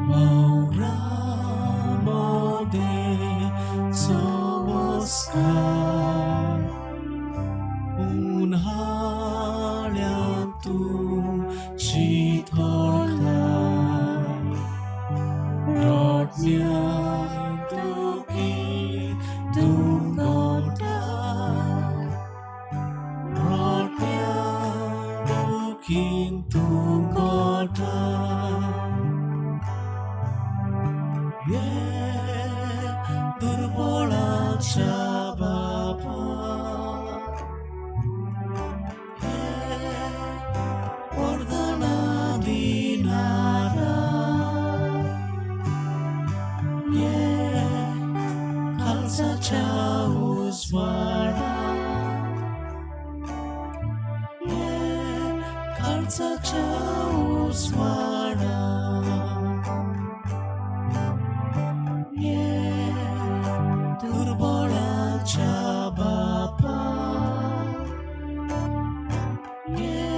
[SPEAKER 8] वावरा संस्कार उन्हाळ्यांत तूं शितळ खाय रडण्यांत दुखी दुखोटा रडण्यांत दुखी दुखोटा ये दुर्बळाच्या बापा ये वरदाना दिनारा ये काळजाच्या उजवाडा ये काळजाच्या उजवाडा ये दुर्बळाच्या बापा ये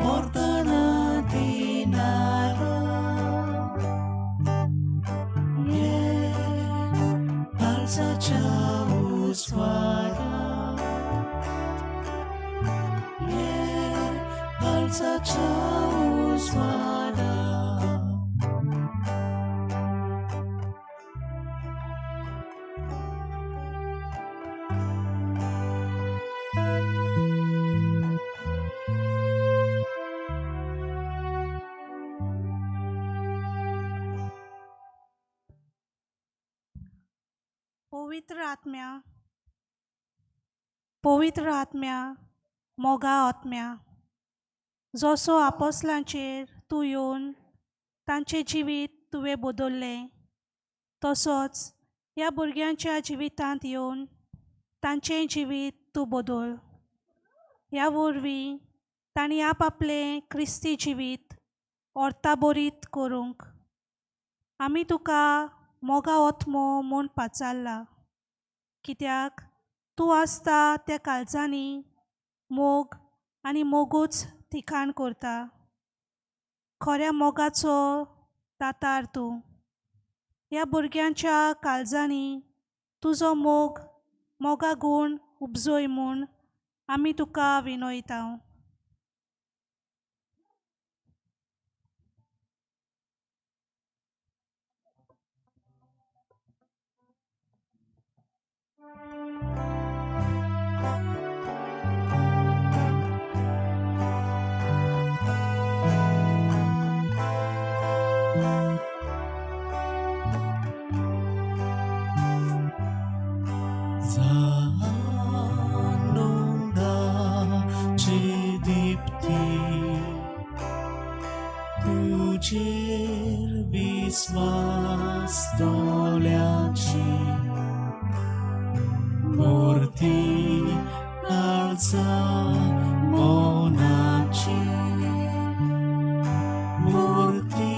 [SPEAKER 8] वरदाना दिनारा ये काळजाच्या उजवाडा ये काळजाच्या उजवाडा.
[SPEAKER 7] पवित्र आत्म्या, पवित्र आत्म्या, मोगा आत्म्या, जसो आपोसलांचेर तूं येवन तांचें जिवीत तुवें बदल्लें तसोच ह्या भुरग्यांच्या जिवितांत येवन तांचें जिवीत तूं बदल. ह्या वरवीं तांणी आपआपलें क्रिस्ती जिवीत अर्ताबरीत करूंक आमी तुका मोगा ओत्मो म्हूण पाचारला, कित्याक तूं आसता त्या काळजांनी मोग आनी मोगूच थिकाण करता. खऱ्या मोगाचो दातार तूं. ह्या भुरग्यांच्या काळजांनी तुजो मोग मोगा गूण उपजय म्हूण आमी तुका विनयता.
[SPEAKER 8] आनंदाची दीप्ती तुजेर विस्वास तोल्याची मूर्ती काळजा मनाची मूर्ती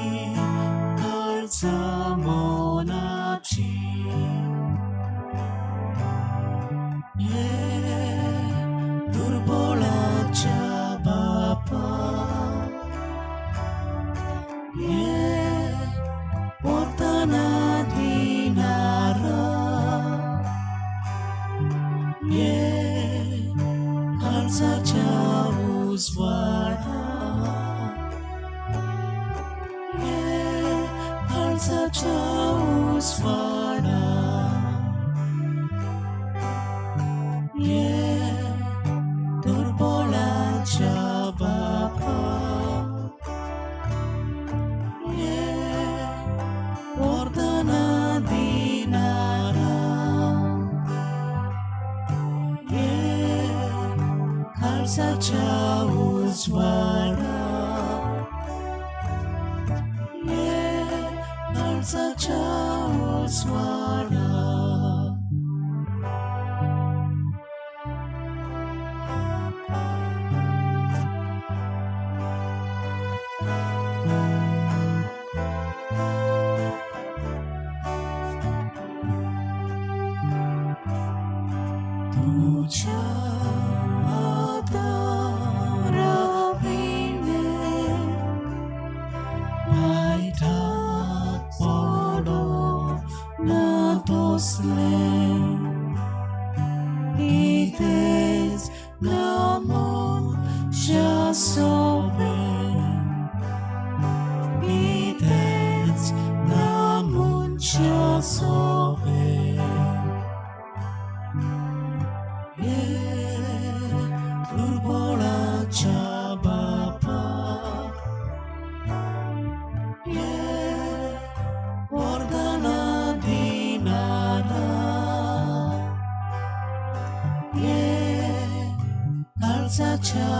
[SPEAKER 8] काळजा मनाची ये दुर्बळाच्या बापा ये वरदाना दिनारा ये काळजाच्या उजवाडा ये काळजाच्या उजवाडा ये. काळजाच्या उजवाडा, ये काळजाच्या उजवाडा. तुझ्या आदाराविणे वायटाक पडूं ना तसलें, कितेंच ना मनशा सोबें, कितेंच ना मनशा सोबें. ये दुर्बळाच्या बापा, ये वरदाना दिणारा, ये काळजाच्या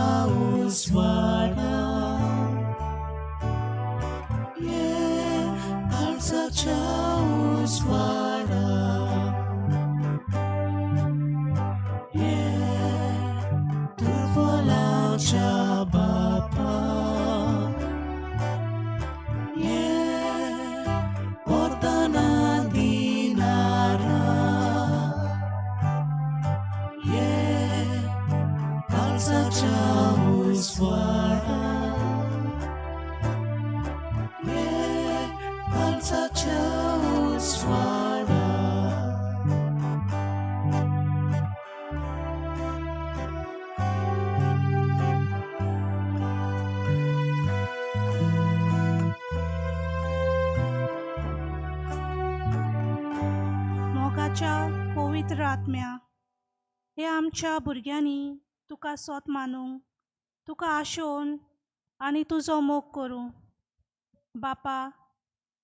[SPEAKER 8] उजवाडा, ये काळजाच्या उजवाडा. ये दुर्बलाच्या बापा, ये वरदाना दिणारा, ये काळजाच्या उजवाडा, ये काळजाच्या उजवाडा.
[SPEAKER 7] मोगाच्या पवित्र आत्म्या, हे आमच्या भुरग्यांनी तुका सोत मानूंक, तुका आशोवन आनी तुजो मोग करूं. बापा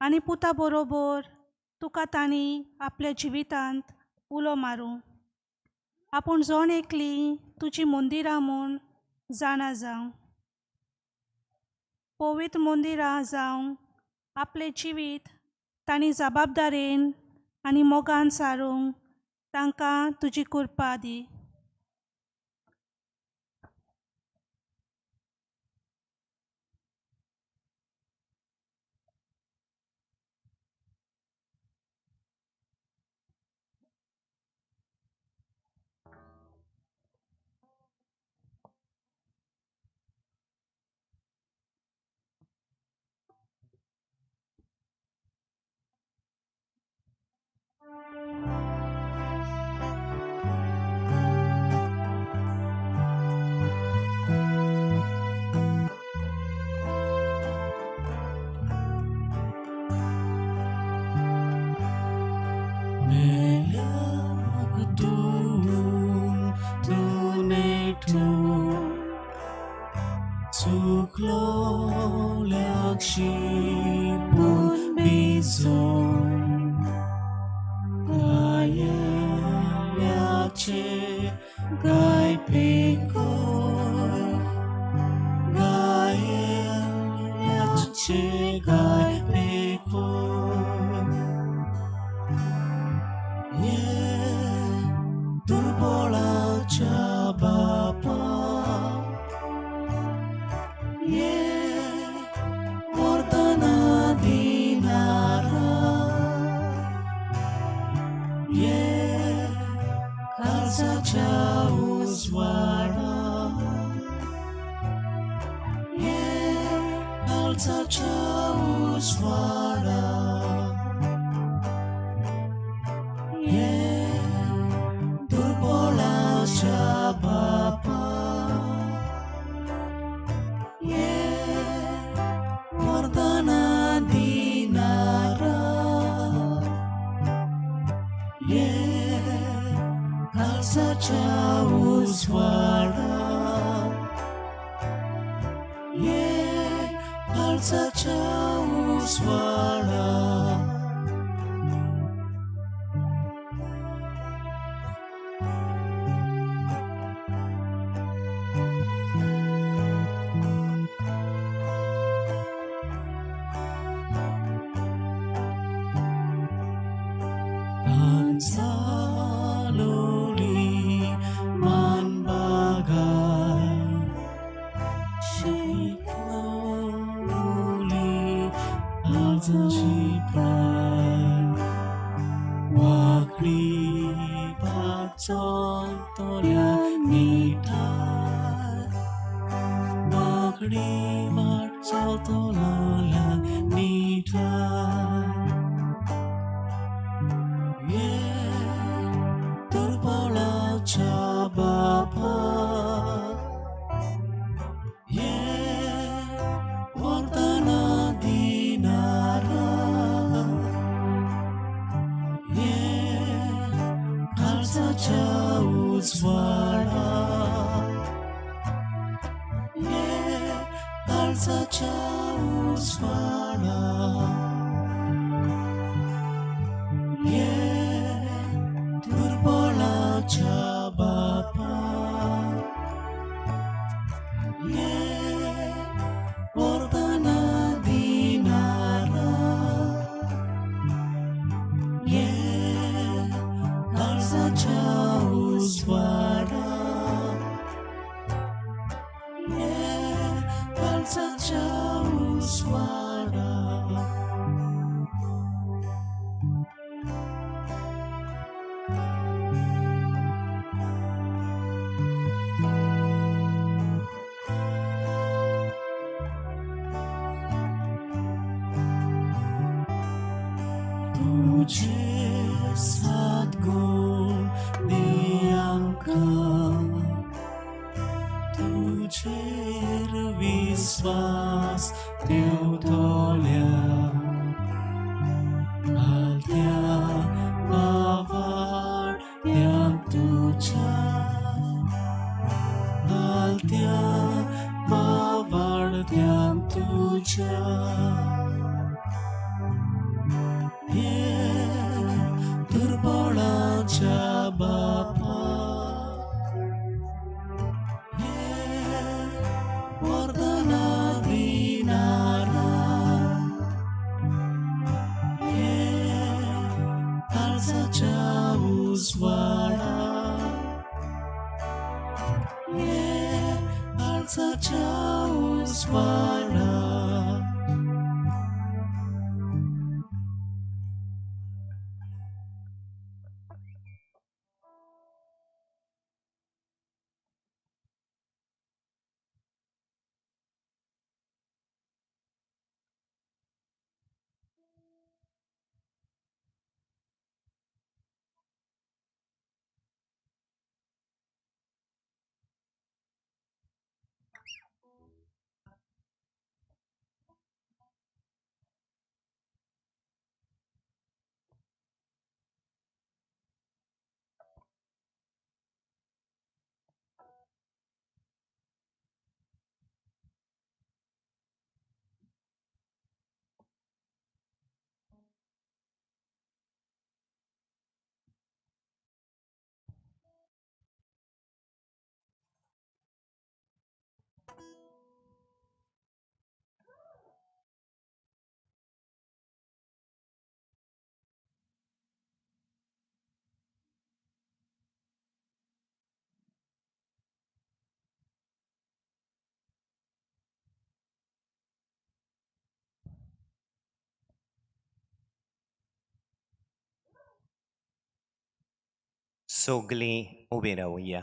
[SPEAKER 7] आनी पुता बरोबर तुका तांणी आपल्या जिवितांत उलो मारूं. आपूण जण एकली तुजी मंदिरां म्हूण जाणा जावं, पवित्र मंदिरां जावं आपलें जिवीत तांणी जबाबदारेन आनी मोगान सारूंक तांकां तुजी कृपा दी.
[SPEAKER 8] मेल्याक तूं तूं नेटूं, चुकलोल्याक शिपून भिजून, गायल्याचे गाय पेकोय, गायल्याचे गाय पेकोय. ये दुर्बळाच्या बापा, ये वरदाना दिणारा, ये काळजाच्या उजवाडा, ये काळजाच्या उजवाडा. ये दुर्बळाच्या बापा, ये वरदाना दिणारा, ये काळजाच्या उजवाडा, ये काळजाच्या उजवाडा. चलतल्या निठार, वांकडी वाट चलतल्या निठार. ये दुर्बळाच्या बापा, ये वरदाना दिनारा, ये काळजाच्या उजवाडा, ये काळजाच्या उजवाडा, ये दुर्बळाच्या बापा, ये वरदाना दिनारा, ये काळजाच्या उजवाडा, ये काळजाच्या उजवाडा. तुझे सद्गुण दी आमकां, तुजेर विस्वास ठेवतल्या आलत्या भावार्थ्यांक तुज्या, आलत्या भावार्थ्यांक तुज्या. ये दुर्बळाच्या बापा, ये वरदाना दिनारा, ये काळजाच्या उजवाडा, ये काळजाच्या उजवाडा.
[SPEAKER 2] सगलीं उबीं रावया.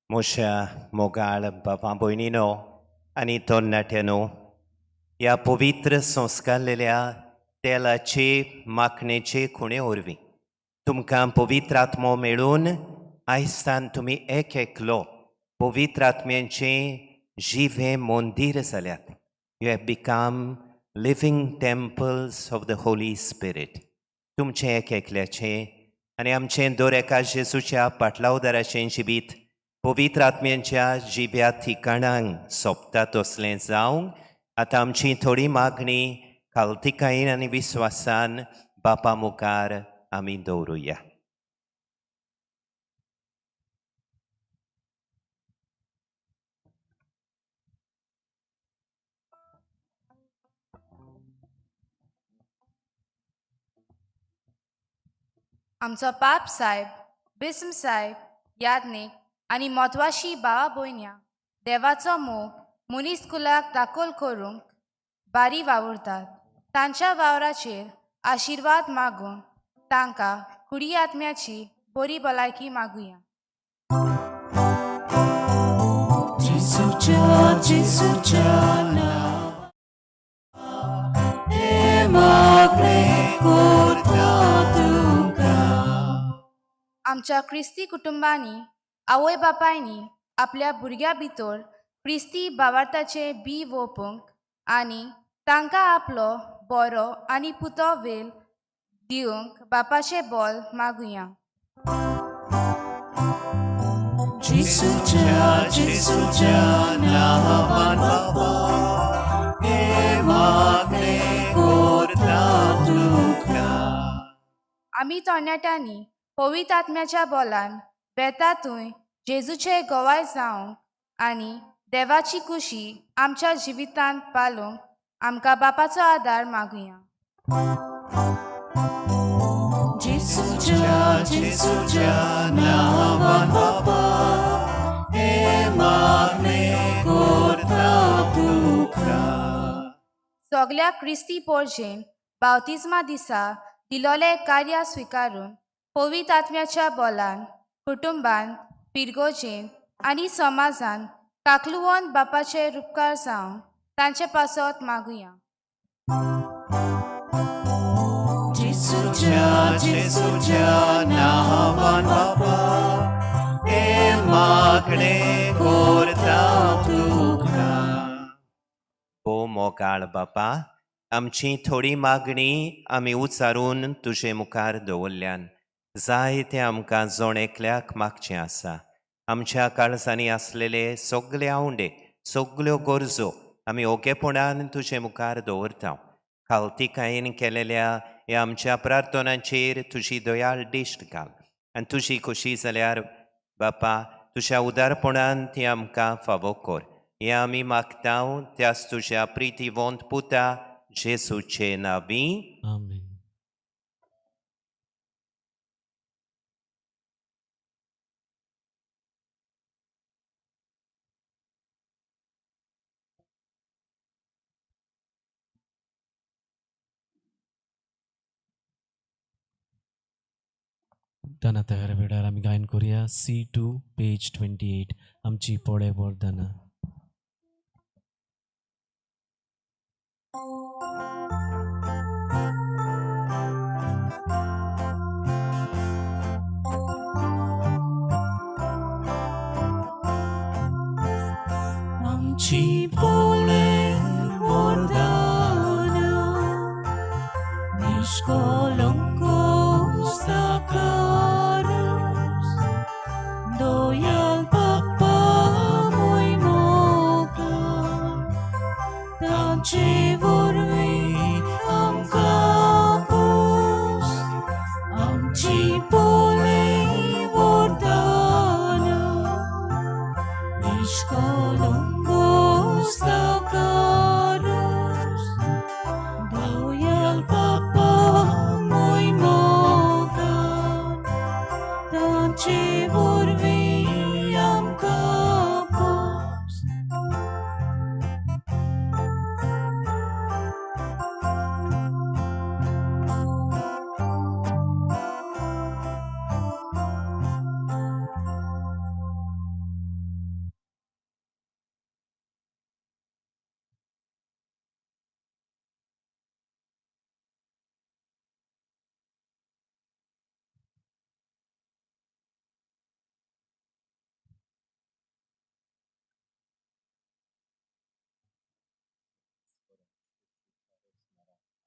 [SPEAKER 2] म्हज्या मोगाळ बाबा भयणीनो आनी तरणाट्यांनो, ह्या पवित्र संस्कारलेल्या तेलाचे माखणेचे खुणे वरवीं तुमकां पवित्र आत्मो मेळून आयसान तुमी एक एकलो पवित्र आत्म्यांचें जिवें मंदीर जाल्यात. You have become living temples of the Holy Spirit. तुमचें एक एकल्याचें आनी आमचें दर एका जेजूच्या पाटलावदाराचें जिवीत पवित्र आत्म्यांच्या जिव्या ठिकाणांक सोंपता तसलें जावंक आतां आमची थोडी मागणी खालतिकायेन आनी विस्वासान बापा मुखार आमी दवरुया.
[SPEAKER 9] आमचो पाप साहेब, बिस्म साहेब, याज्ञीक आनी म्हत्वाशी भावा भयण्या देवाचो मोग मनीस कुलाक दाखल करूंक बारी वावुरतात. तांच्या वावराचेर आशिर्वाद मागून तांकां कुडी आत्म्याची बरी भलायकी मागुया.
[SPEAKER 8] जेजूच्या जेजूच्या नांवान हें मागणें करता तुका.
[SPEAKER 9] आमच्या क्रिस्ती कुटुंबांनी आवय बापायनी आपल्या भुरग्यां भितर क्रिस्ती भावार्थाचें बी वोपूंक आनी तांकां आपलो बरो आनी पुतो वेल दिवंक बापाचें बोल मागुया.
[SPEAKER 8] जेजूच्या जेजूच्या नांवान बाबा हें मागणें करता तुका.
[SPEAKER 9] आमी तरणाट्यांनी पवित्र आत्म्याच्या बोलान वेता थंय जेजूचे गवाय जावंक आनी देवाची खुशी आमच्या जिवितांत पालोवंक आमकां बापाचो आदार मागुया.
[SPEAKER 8] जेजूच्या जेजूच्या नांवान बाबा हें मागणें करता तुका.
[SPEAKER 9] सगल्या क्रिस्ती पोरजेन बावतिज्मा दिसा दिलोलें कार्य स्विकारून पवित्र आत्म्याच्या बोलान कुटुंबान पिरगोजेन आनी समाजान काकलुवन बापाचे रुपकार जावंक तांचे पासत मागुया.
[SPEAKER 8] जेजूच्या जेजूच्या नांवान बाबा हें मागणें करता तुका.
[SPEAKER 2] भोव मोगाळ बापा, आमची थोडी मागणी आमी उचारून तुजे मुखार दवरल्यान जाय तें आमकां जण एकल्याक मागचें आसा. आमच्या काळजांनी आसलेले सगळे आवंडे, सगल्यो गरजो आमी ओगेपणान तुजे मुखार दवरता. खालतिकायेन केलेल्या ह्या आमच्या प्रार्थनांचेर तुजी दयाळ दिश्ट घाल आनी तुजी खोशी जाल्यार बापा तुज्या उदारपणान ती आमकां फावो कर. हें आमी मागता त्याच तुज्या प्रितीवंत पुता जेजूचे नांवी.
[SPEAKER 5] आमेन. दाना तयार वेळार आमी गायन करुया C2 page 28 आमची पोळे वरदाना.
[SPEAKER 8] आमची पोळे वरदाना निष्कलंक साकारस दयाल बाप्पा मोय मोगान तांचे वरवीं आमकां पोस. आमची पोळे वरदाना निष्कलंक साकारस दयाल बाप्पा मोय मोगान तांचे वरवीं आमकां पोस.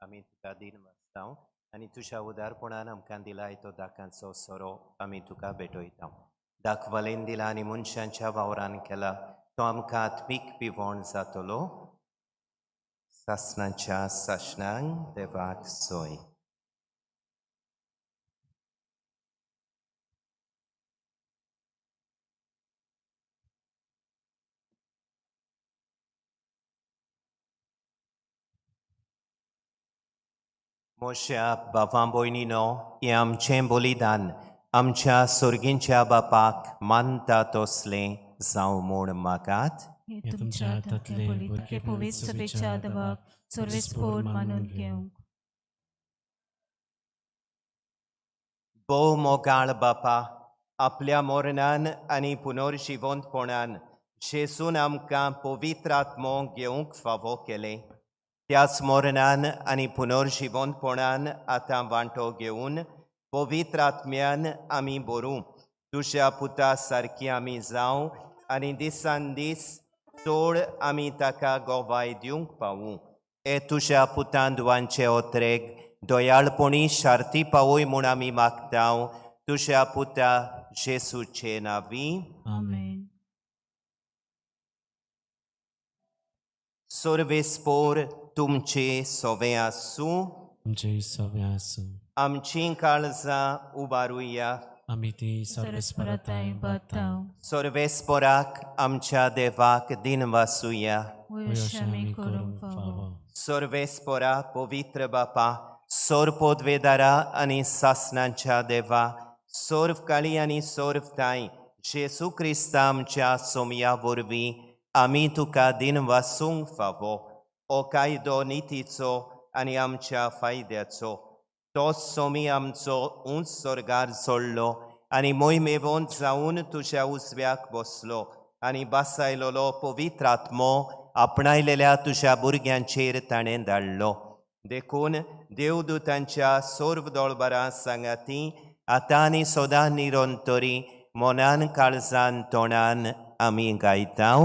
[SPEAKER 2] आमी तुका दीन मागता आनी तुज्या उदारपणान आमकां दिलाय तो दाकांचो सोरो आमी तुका भेटयता. दाखवालेन दिला आनी मनशांच्या वावरान केला तो आमकां आत्मीक पिवण जातलो. सासणाच्या सासणांक देवाक सोय. मोश्या बाबा भयणीनो, हें आमचें बलिदान आमच्या सोर्गींच्या बापाक मानता तसलें जावं म्हूण मागात.
[SPEAKER 7] हे
[SPEAKER 5] हे
[SPEAKER 7] तुमच्या हातांतले बलिदान पवित्र सभेच्या देवाक सर्वेस्पोर मानून घेवंक.
[SPEAKER 2] भोव मोगाळ बापा, आपल्या मरणान आनी पुनर्जिवंतपणान जेजून आमकां पवित्र आत्मो घेवंक फावो केलें. त्याच मरणान आनी पुनर्जिवंतपणान आतां वांटो घेवन पवित्र आत्म्यान आमी बरूं, तुज्या पुता सारकी आमी जावं आनी दिसान दीस चड आमी ताका गवाय दिवंक पावूं. हे तुज्या पुतान दुवांचे ओत्रेक दयाळपणी शार्ती पावय म्हूण आमी मागता, तुज्या पुता जेसूचे नांवी.
[SPEAKER 5] आमेन.
[SPEAKER 2] सर्वेस्पोर तुमचे सोवे आसूं.
[SPEAKER 5] तुमचे सगळे आसूं.
[SPEAKER 2] आमचीं काळजां उबारुया.
[SPEAKER 5] आमी ती सर्वेस्पराताय बाताव.
[SPEAKER 2] सर्वेस्पोराक आमच्या देवाक दिन वासुया.
[SPEAKER 5] अशें आमी करूंक फावो.
[SPEAKER 2] सर्वेस्पोरा, पवित्र बापा, सोर पोदवेदारा आनी सासणांच्या देवा, सोर्व काळी आनी सोर्व ताय जेसू क्रिस्ता आमच्या सोमया वरवीं आमी तुका दिन वासूंक फावो. हो कायदो नितीचो आनी आमच्या फायद्याचो. तो सोमी आमचो उंच स्वर्गार चडलो आनी मोहिमेवंत जावन तुज्या उजव्याक बसलो आनी बासायलोलो पवित्र आत्मो आपणायलेल्या तुज्या भुरग्यांचेर ताणें धाडलो. देखून देवदूतांच्या सर्व दोळबरां सांगाती आतां आनी सदां निरंतरी मनान काळजान तोंडान आमी गायता.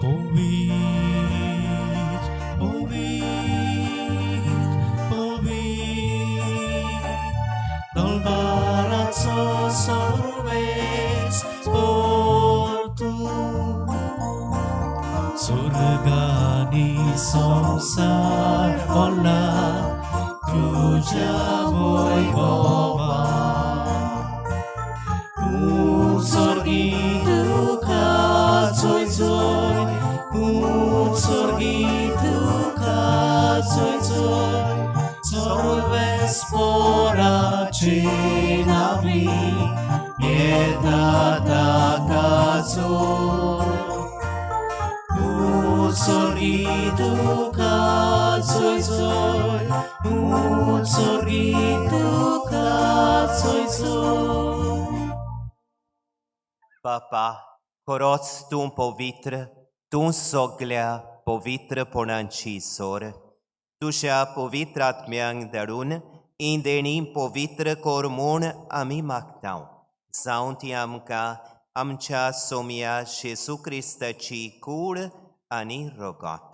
[SPEAKER 8] Povid, povid, povid, Dolbarazzo sorves portu. Surgani संसार होला तुझ्या वैभवान. Utsorgi तुका जोय जोय, utsorgi तुका जोय जोय, सर्वेस्पोराचे नावी येता ताका जोय. Utsorgi तुका जोय जोय, utsorgi तुका जोय जोय.
[SPEAKER 2] बापा, खरोच तूं पवित्र, तूं सगल्या पवित्रपणाची सोर. तुज्या पवित्र आत्म्यांक धाडून ही देणी पवित्र कर म्हूण आमी मागता, जावं ती आमकां आमच्या सोमया जेजू क्रिस्ताची कूड आनी रगत.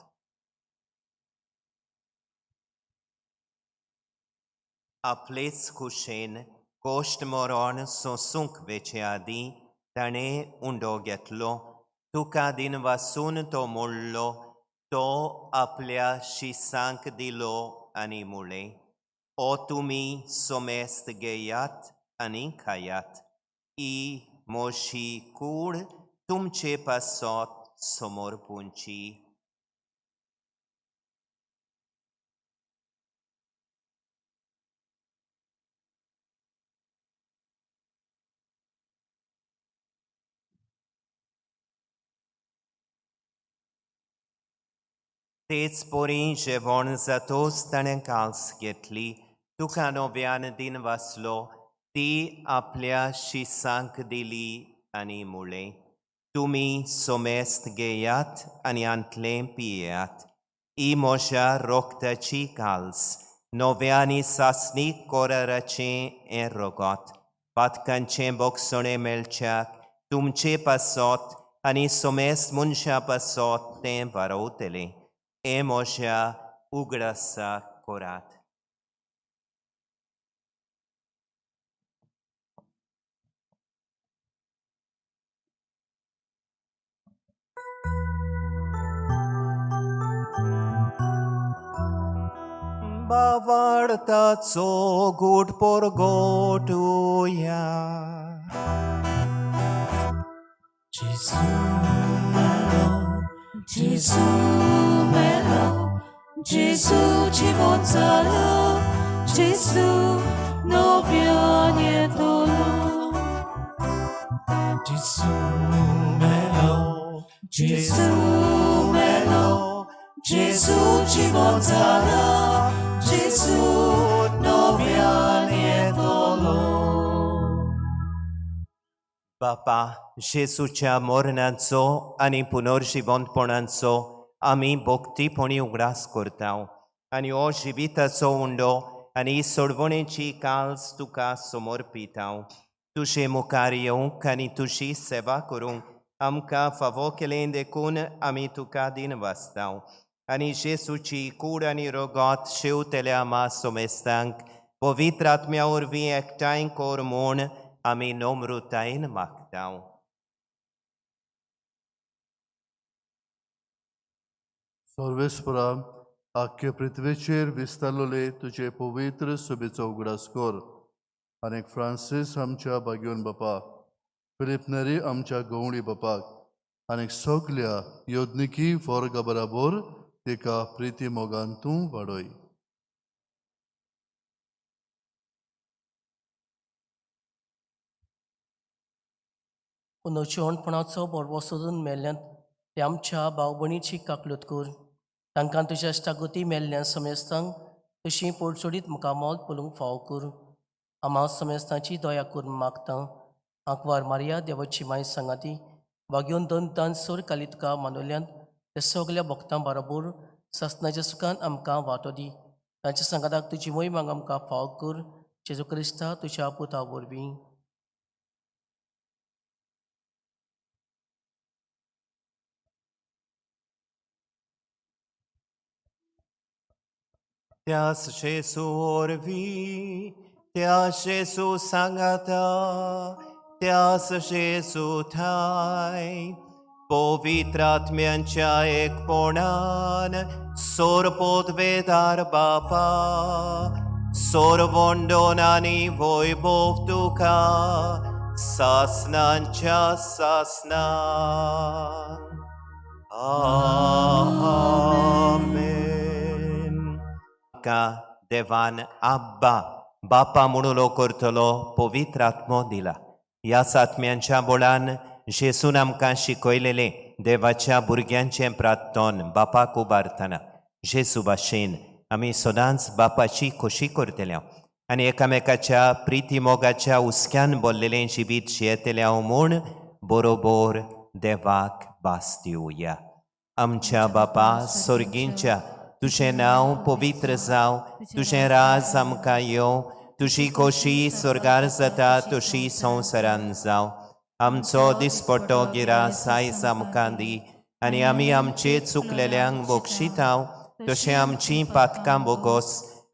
[SPEAKER 2] आपलेच खुशेन कोश्ट मरण सोंसूंक वेचे आदीं ताणें उंडो घेतलो, तुका दिन वासून तो मोडलो, तो आपल्या शिसांक दिलो आनी मुळें, ओ तुमी सोमेस्त घेयात आनी खायात, ही मोशी कूड तुमचे पासत समर्पूंची. तेच परी जेवण जातोच ताणें काल्स घेतली, तुका नव्यान दिन वाचलो, ती आपल्या शिसांक दिली आनी मुळें, तुमी सोमेस्त घेयात आनी आंतलें पियेयात, ही म्हज्या रोगताची काल्स, नव्या आनी सासणीक कोराराचें हें रगत, पातकांचें बोगसणें मेळच्याक तुमचे पासत आनी सोमेस्त मनशां पासत तें वारोवतलें. हें म्हज्या उगडासाक करात. बावाडताचो गूट पोरगोटुया.
[SPEAKER 8] Gesù melo, Gesù melo, Gesù ci vonzalo, Gesù novione tolo. Gesù melo, जेजू मेलो, जेजू जिवंत जाला, जेजू नव्यान येतलो.
[SPEAKER 2] बापा, जेजूच्या मरणाचो आनी पुनर्जिवंतपणाचो आमी भक्तीपणी उगडास करता आनी हो जिविताचो उंडो आनी सोडवणेची काल्स तुका समर्पिता. तुजे मुखार येवंक आनी तुजी सेवा करूंक आमकां फावो केलें देखून आमी तुका दिन वाचता आनी जेजूची कूड आनी रगत शेवतल्या आमा सोमेस्तांक पवित्र आत्म्या वरवीं एकठांय कर म्हूण आमी नम्रतायेन मागता.
[SPEAKER 6] सर्वेस्परा, आख्खे पृथ्वेचेर विस्तारलेले तुजे पवित्र सभेचो उगडास कर आनी फ्रांसीस आमच्या भाग्योन बापाक, फिलीप नेरी आमच्या गवणी बापाक आनी सगल्या योदनिकी वर्गा बराबर तिका प्रिती मोगान तूं वाडय.
[SPEAKER 10] पुनर्जिवणपणाचो बरवो सोदून मेल्ल्यान ते आमच्या भाव भयणीची काकलूत कर. तांकां तुज्या इश्टागती मेल्ल्या समेस्तांक तशी पोडचोडीत मुखामोल पळोवंक फावो कर. आमा समेस्तांची दया करून मागता. आंकवार मारिया देवाची माय सांगाती वागयोन दोन दान सोर काली तुका मानवल्यान ते सगल्या भक्तां बरोबर सासणाच्या सुखान आमकां वांटो दी. तांच्या सांगाताक तुजी मोहीम आमकां फावो कर, जेजू क्रिस्ता तुज्या पुता वरवीं.
[SPEAKER 2] त्यास जेजू वरवीं, त्या जेजू सांगाता, त्यास जेजू ठांय, पवित्र आत्म्यांच्या एकपणान, सोरपोतवेदार बापा, सोरवंडोन आनी वैभव तुका सासनांच्या सासनां. आमेन. का देवान आब्बा बापा म्हणून करतलो पवित्र आत्मो दिला. ह्या आत्म्यांच्या बळान जेसून आमकां शिकयलेलें देवाच्या भुरग्यांचें प्रार्थन बापाक उबारतना जेजू भाशेन आमी सदांच बापाची खोशी करतले आनी एकामेकाच्या प्रिती मोगाच्या हुस्क्यान बोल्लेलें जिवीत जियेतले म्हूण बरोबर देवाक भास दिवया. आमच्या बापा सोर्गींच्या, तुजें नांव पवित्र जावं, तुजें राज आमकां येवं, तुजी खोशी स्वर्गार जाता तशी संवसारान जावं. आमचो दिसपट्टो गिरास आयज आमकां दी आनी आमी आमचे चुकलेल्यांक बक्षितांव तशें आमचीं पातकां बोगोस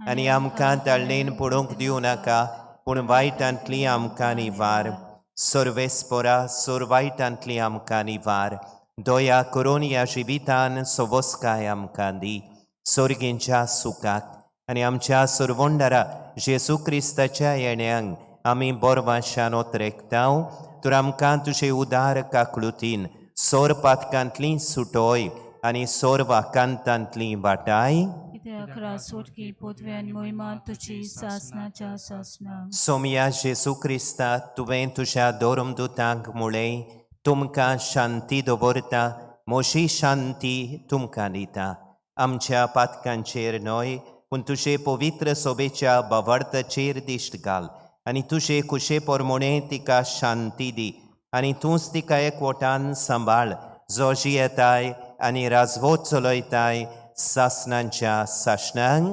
[SPEAKER 2] आनी आमकां ताळणेन पडूंक दिवं नाका, पूण वायटांतली आमकां निवार. सर्वेस्पोरा, सोर वायटांतली आमकां निवार. दया करून ह्या जिवितान सवस्काय आमकां दी, सोर्गींच्या सुखाक आनी आमच्या सुरवंडारा जेजू क्रिस्ताच्या येण्यांक आमी बोरवाशान ओतरेकतांव. तर आमकां तुजे उदार काकळुतीन सोर पातकांतली सुटोय आनी सोर वाकांतांतली वाटाय.
[SPEAKER 11] कित्याक रासोटकी पोतव्यान मोहिमा तुजी सासनाच्या सासना.
[SPEAKER 2] सोमया जेजू क्रिस्ता, तुवें तुज्या धर्मदुतांक मुळें, तुमकां शांती दवरता, म्हजी शांती तुमकां दिता. आमच्या पातकांचेर न्हय, पूण तुजे पवित्र सोबेच्या बावार्थाचेर दिश्ट घाल आनी तुजे कुशे पोरमोणे तिका शांती दी आनी तूंच तिका एकवटान सांबाळ, जो जियेताय आनी राजवट चलयताय सासनांच्या सासणांक.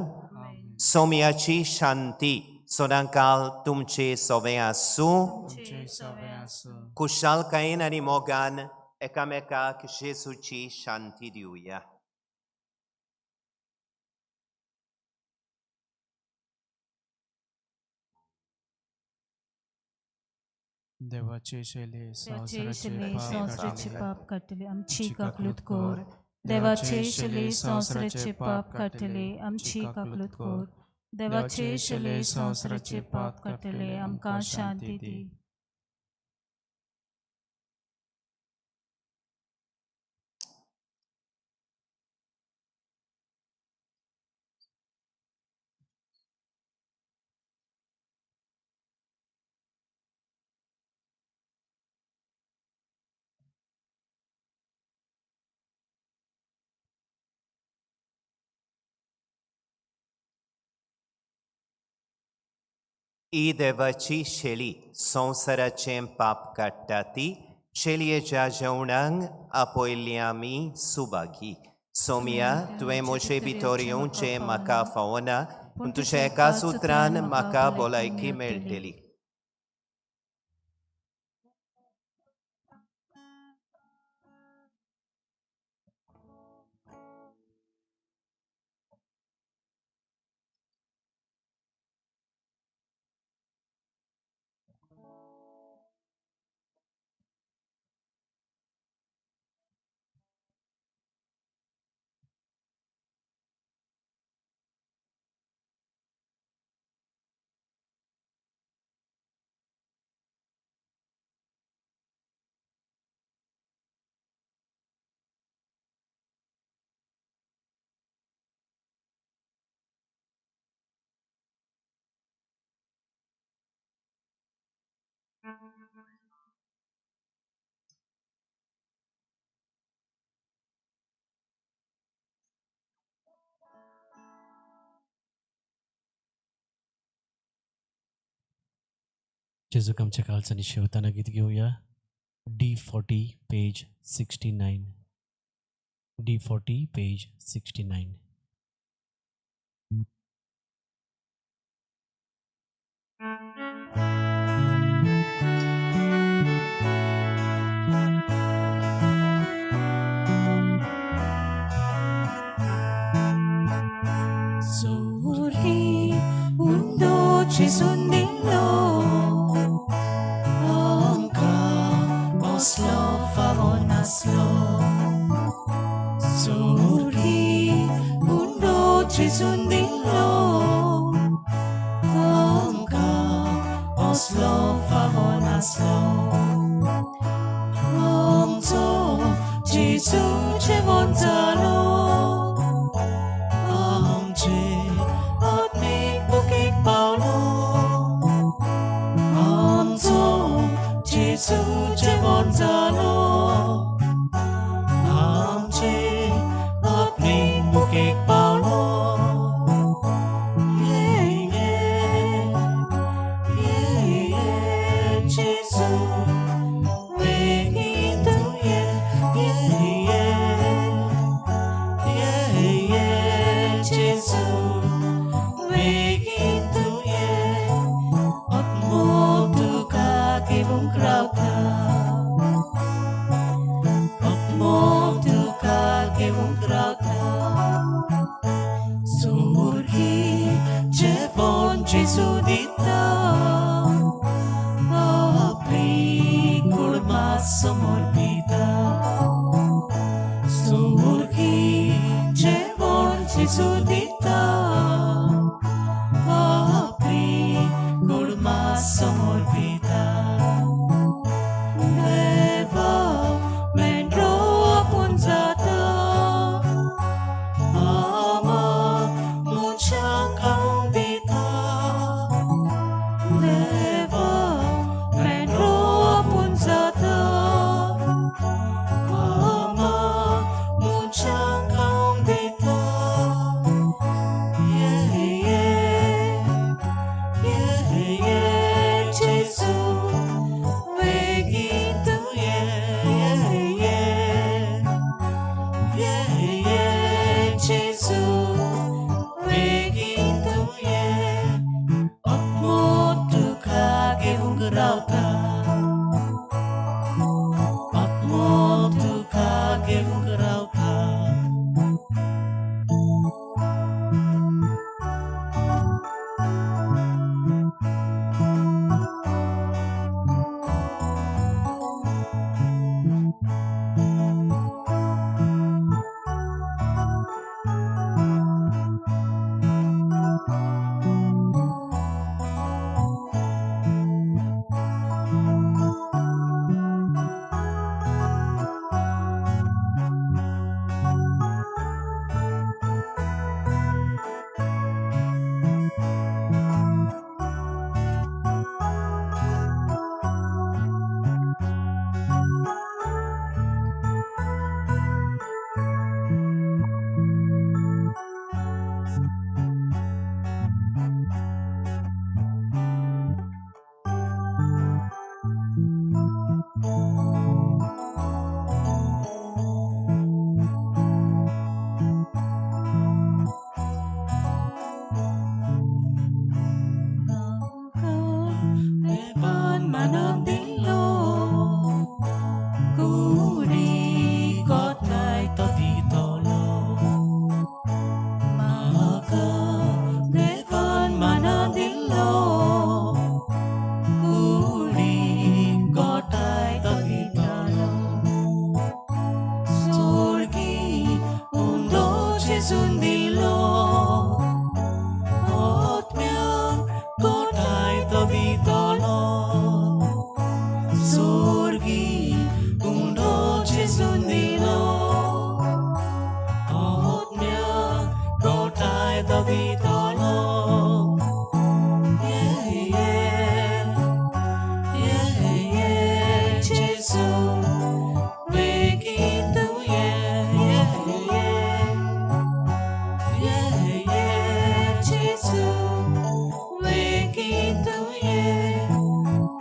[SPEAKER 2] सोम्याची शांती सदांकाल तुमचे सोवे आसूं. कुशालकायेन आनी मोगान एकामेकाक जेजूची शांती दिवया.
[SPEAKER 5] देवाचे शैले
[SPEAKER 11] संवसाराचे पाप काडटले आमची काकलूत कर. देवाचे शैले संवसाराचे पाप काडटले आमची काकलूत कर. देवाचे शैले संवसाराचे पाप काडटले आमकां शांती दी.
[SPEAKER 2] ही देवाची शेली संवसाराचें पाप काडटा ती शेलयेच्या जेवणांक आपयल्ली आमी सुभागी. सोमिया, तुवें म्हजे भितर येवचें म्हाका फावना, पूण तुज्या एका सुत्रान म्हाका भलायकी मेळटली.
[SPEAKER 5] जेजूक आमच्या काळजांनी शेवताना गीत घेवया. D40 page 69. D40 page 69.
[SPEAKER 8] Surgi un dolce sundillo, anca oslo favonaslo. Surgi un dolce sundillo, anca oslo favonaslo. Amzo Gesù ce vonzalo, amce atmik bukik paulo. Amzo Gesù ce vonzalo, amce atmik bukik paulo. Yeah, yeah, yeah, yeah, Gesù, vegito, yeah, yeah, yeah, yeah, yeah, Gesù, vegito, yeah. Atmo tuka kevung krauta, atmo tuka kevung krauta. Surgi jevon Gesù dita, apli kulma समर्पिता. Surgi jevon Gesù dita, apli kulma समर्पिता. देवा मेंढरो आपूण जाता, आमा मनशांक खावंक दिता. देवा मेंढरो आपूण जाता, आमा मनशांक खावंक दिता. Yeah, yeah, yeah, yeah, Gesù, vegito, yeah, yeah, yeah, yeah, yeah, Gesù, vegito, yeah. Atmo tuka घेवंक रावता, आत्मो तुका घेवंक रावता. जेजून दिलो आत्म्याक गोठाय तो दितलो सोर्गी उंडो जेजून दिलो आत्म्याक गोठाय तो दितलो Yeah, yeah, yeah, yeah, Jesu, बेगीन तूं ये, yeah, yeah, yeah, yeah, Jesu, बेगीन तूं ये,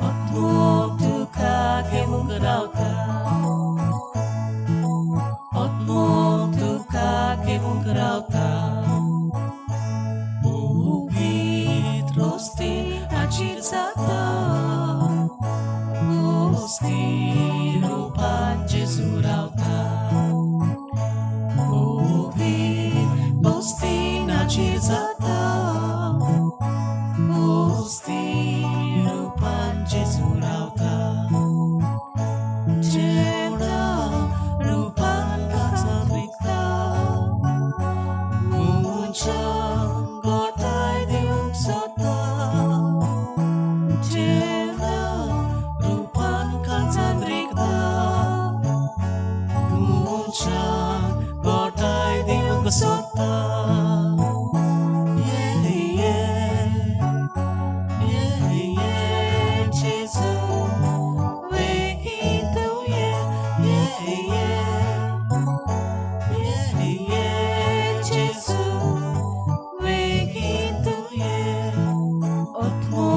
[SPEAKER 8] आत्मो तुका घेवंक रावता, आत्मो तुका घेवंक रावता. पवित्र रोस्ती हाजीर जाता रोस्ती रुपान जेजू रावता पवित्र रोस्ती हाजीर जाता रोस्ती रुपान जेजू रावता जेवणा रुपान काचांत मनशांक गोठाय दिवंक सोदता जेन्ना रुपान काळजांत रिगता मनशांक गोठाय दिवंक सोदता Yeah, yeah, yeah, yeah, Jesu, बेगीन तूं ये, yeah, yeah. Yeah, yeah, Jesu, बेगीन तूं ये, आत्मो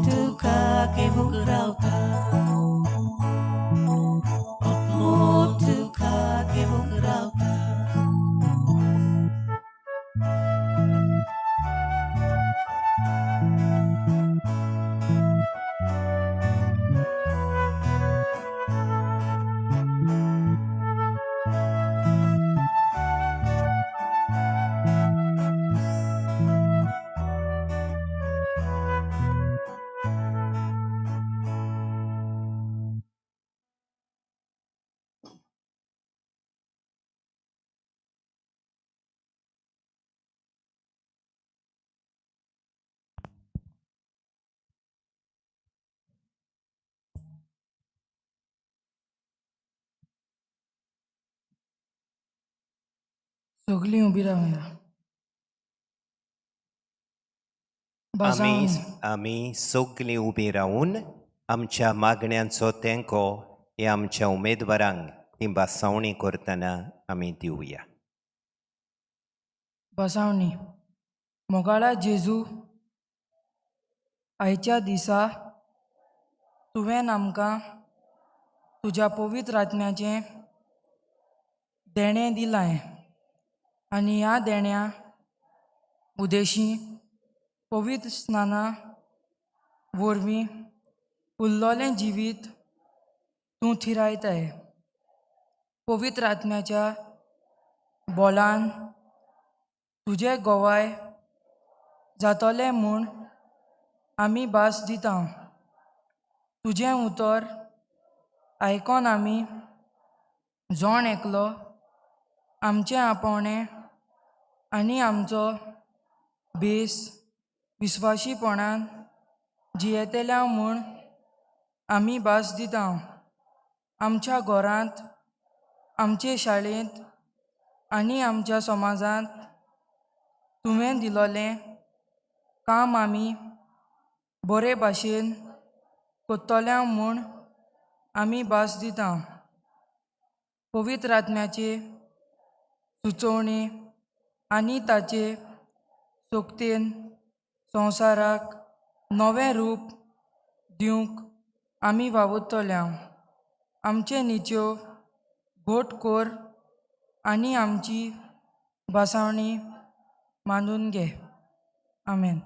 [SPEAKER 8] तुका घेवंक रावता, आत्मो तुका घेवंक रावता.
[SPEAKER 12] सगळीं उबी रावया.
[SPEAKER 2] आमी
[SPEAKER 12] बाजावणी.
[SPEAKER 2] आमी सगलीं उबीं रावून आमच्या मागण्यांचो तेंको हे आमच्या उमेदवारांक ती भासावणी करतना आमी दिवया.
[SPEAKER 12] बसावणी. मोगाळा जेजू, आयच्या दिसा तुवें आमकां तुज्या पवित्र आत्म्याचें देणें दिलां आनी ह्या देण्या उदेशी पवित्र स्नाना वरवीं उरलोलें जिवीत तूं थिरायताय. पवित्र आत्म्याच्या बोलान तुजे गोवाय जातोले म्हूण आमी भास दिता. तुजें उतर आयकोन आमी जोण एकलो आमचें आपोवणें आनी आमचो भेस विस्वाशीपणान जियेतल्या म्हूण आमी भास दिता. आमच्या घरांत, आमचे शाळेंत आनी आमच्या समाजांत तुवें दिलोलें काम आमी बरे भाशेन कोत्तोल्या म्हूण आमी भास दिता. पवित्र आत्म्याचे सुचोवणी आनी ताचे सोकतेन संवसाराक नवें रूप दिवंक आमी वावुरतल्या. आमचे निच्यो घोट कोर आनी आमची भासावणी मानून घे. आमेन.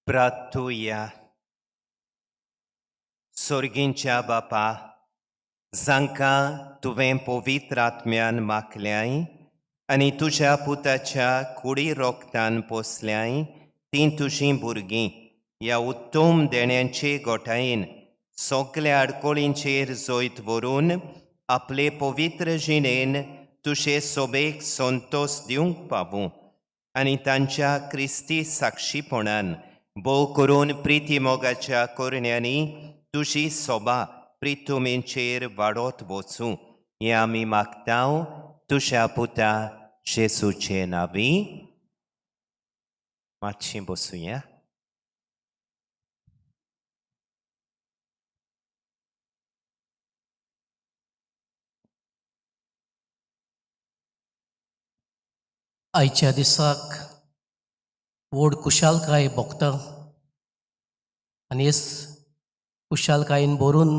[SPEAKER 2] प्रार्थुया. सोर्गींच्या बापा, जांकां तुवें पवित्र आत्म्यान माखल्याय आनी तुज्या पुताच्या कुडी रोगतान पोसल्याय तीं तुजीं भुरगीं ह्या उत्तम देण्यांचे गोठायेन सगल्या आडकोळींचेर जैत व्हरून आपले पवित्र जिणेन तुजे सोबेक संतोस दिवंक पावूं आनी तांच्या क्रिस्ती साक्षीपणान भोव करून प्रिती मोगाच्या करण्यांनी तुजी सोबा प्रितुमेंचेर वाडत वचूं हें आमी मागता तुज्या पुता जेसूचे नावी. मातशीं बसुया.
[SPEAKER 10] आयच्या दिसाक व्हड खुशालकाय भोगता आनी हेच खुशालकायेन भरून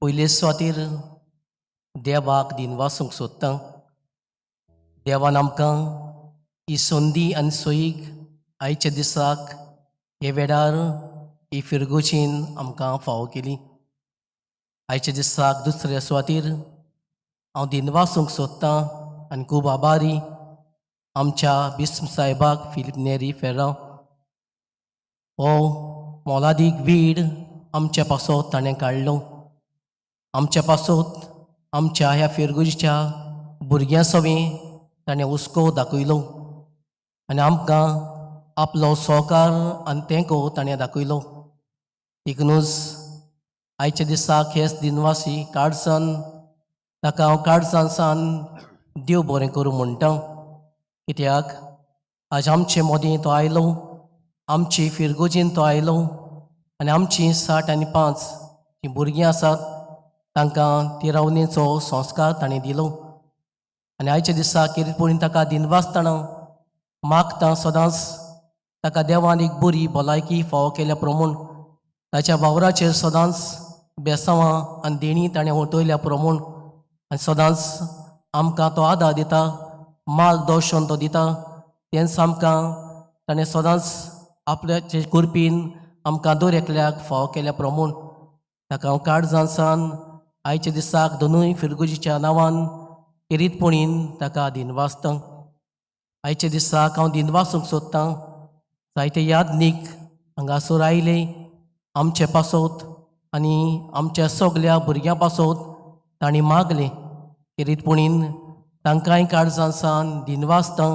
[SPEAKER 10] पयले सुवातेर देवाक दिनवासूंक सोदता. देवान आमकां ही संदी आनी सोयीक आयच्या दिसाक हे वेळार ही फिरगोचीन आमकां फावो केली. आयच्या दिसाक दुसऱ्या सुवातेर हांव दिनवासूंक सोदतां आनी खूब आभारी आमच्या बिस्म साहेबाक फिलीप नेरी फेर्रांव. हो मोलादीक वीड आमच्या पासत ताणें काडलो, आमच्या पासत आमच्या ह्या फिरगुजीच्या भुरग्यां सवें ताणें हुस्को दाखयलो आनी आमकां आपलो सहकार आनी तेंको ताणें दाखयलो. देखुनूच आयच्या दिसाक हेच दिनवासी काळजान ताका हांव काळजान सान देव बरें करूं म्हणटा, कित्याक आज आमचे मोदीं तो आयलो, आमची फिरगोजीन तो आयलो आनी आमची 65 जीं भुरगीं आसात तांकां तिरावणेचो संस्कार ताणें दिलो. आनी आयच्या दिसा किरपुणीन ताका दिनवासतना मागता सदांच ताका देवान एक बरी भलायकी फावो केल्या प्रमाण ताच्या वावराचेर सदांच बेसांवां आनी देणी ताणें वटयल्या प्रमाण आनी सदांच आमकां तो आदार दिता, मार्गदर्शन तो दिता. तेंच आमकां ताणें सदांच आपल्याचे कृपेन आमकां दर एकल्याक फावो केल्या प्रमाण ताका हांव काळजान सान आयच्या दिसाक दोनूय फिरगुजीच्या नांवान खेरीतपणीन ताका दिनवासता. आयच्या दिसाक हांव दिनवासूंक सोदतां जायते यादनीक हांगासर आयले आमचे पासत आनी आमच्या सगल्या भुरग्यां पासत तांणी मागलें. खेरीतपणीन तांकांय काळजान सान दिनवासता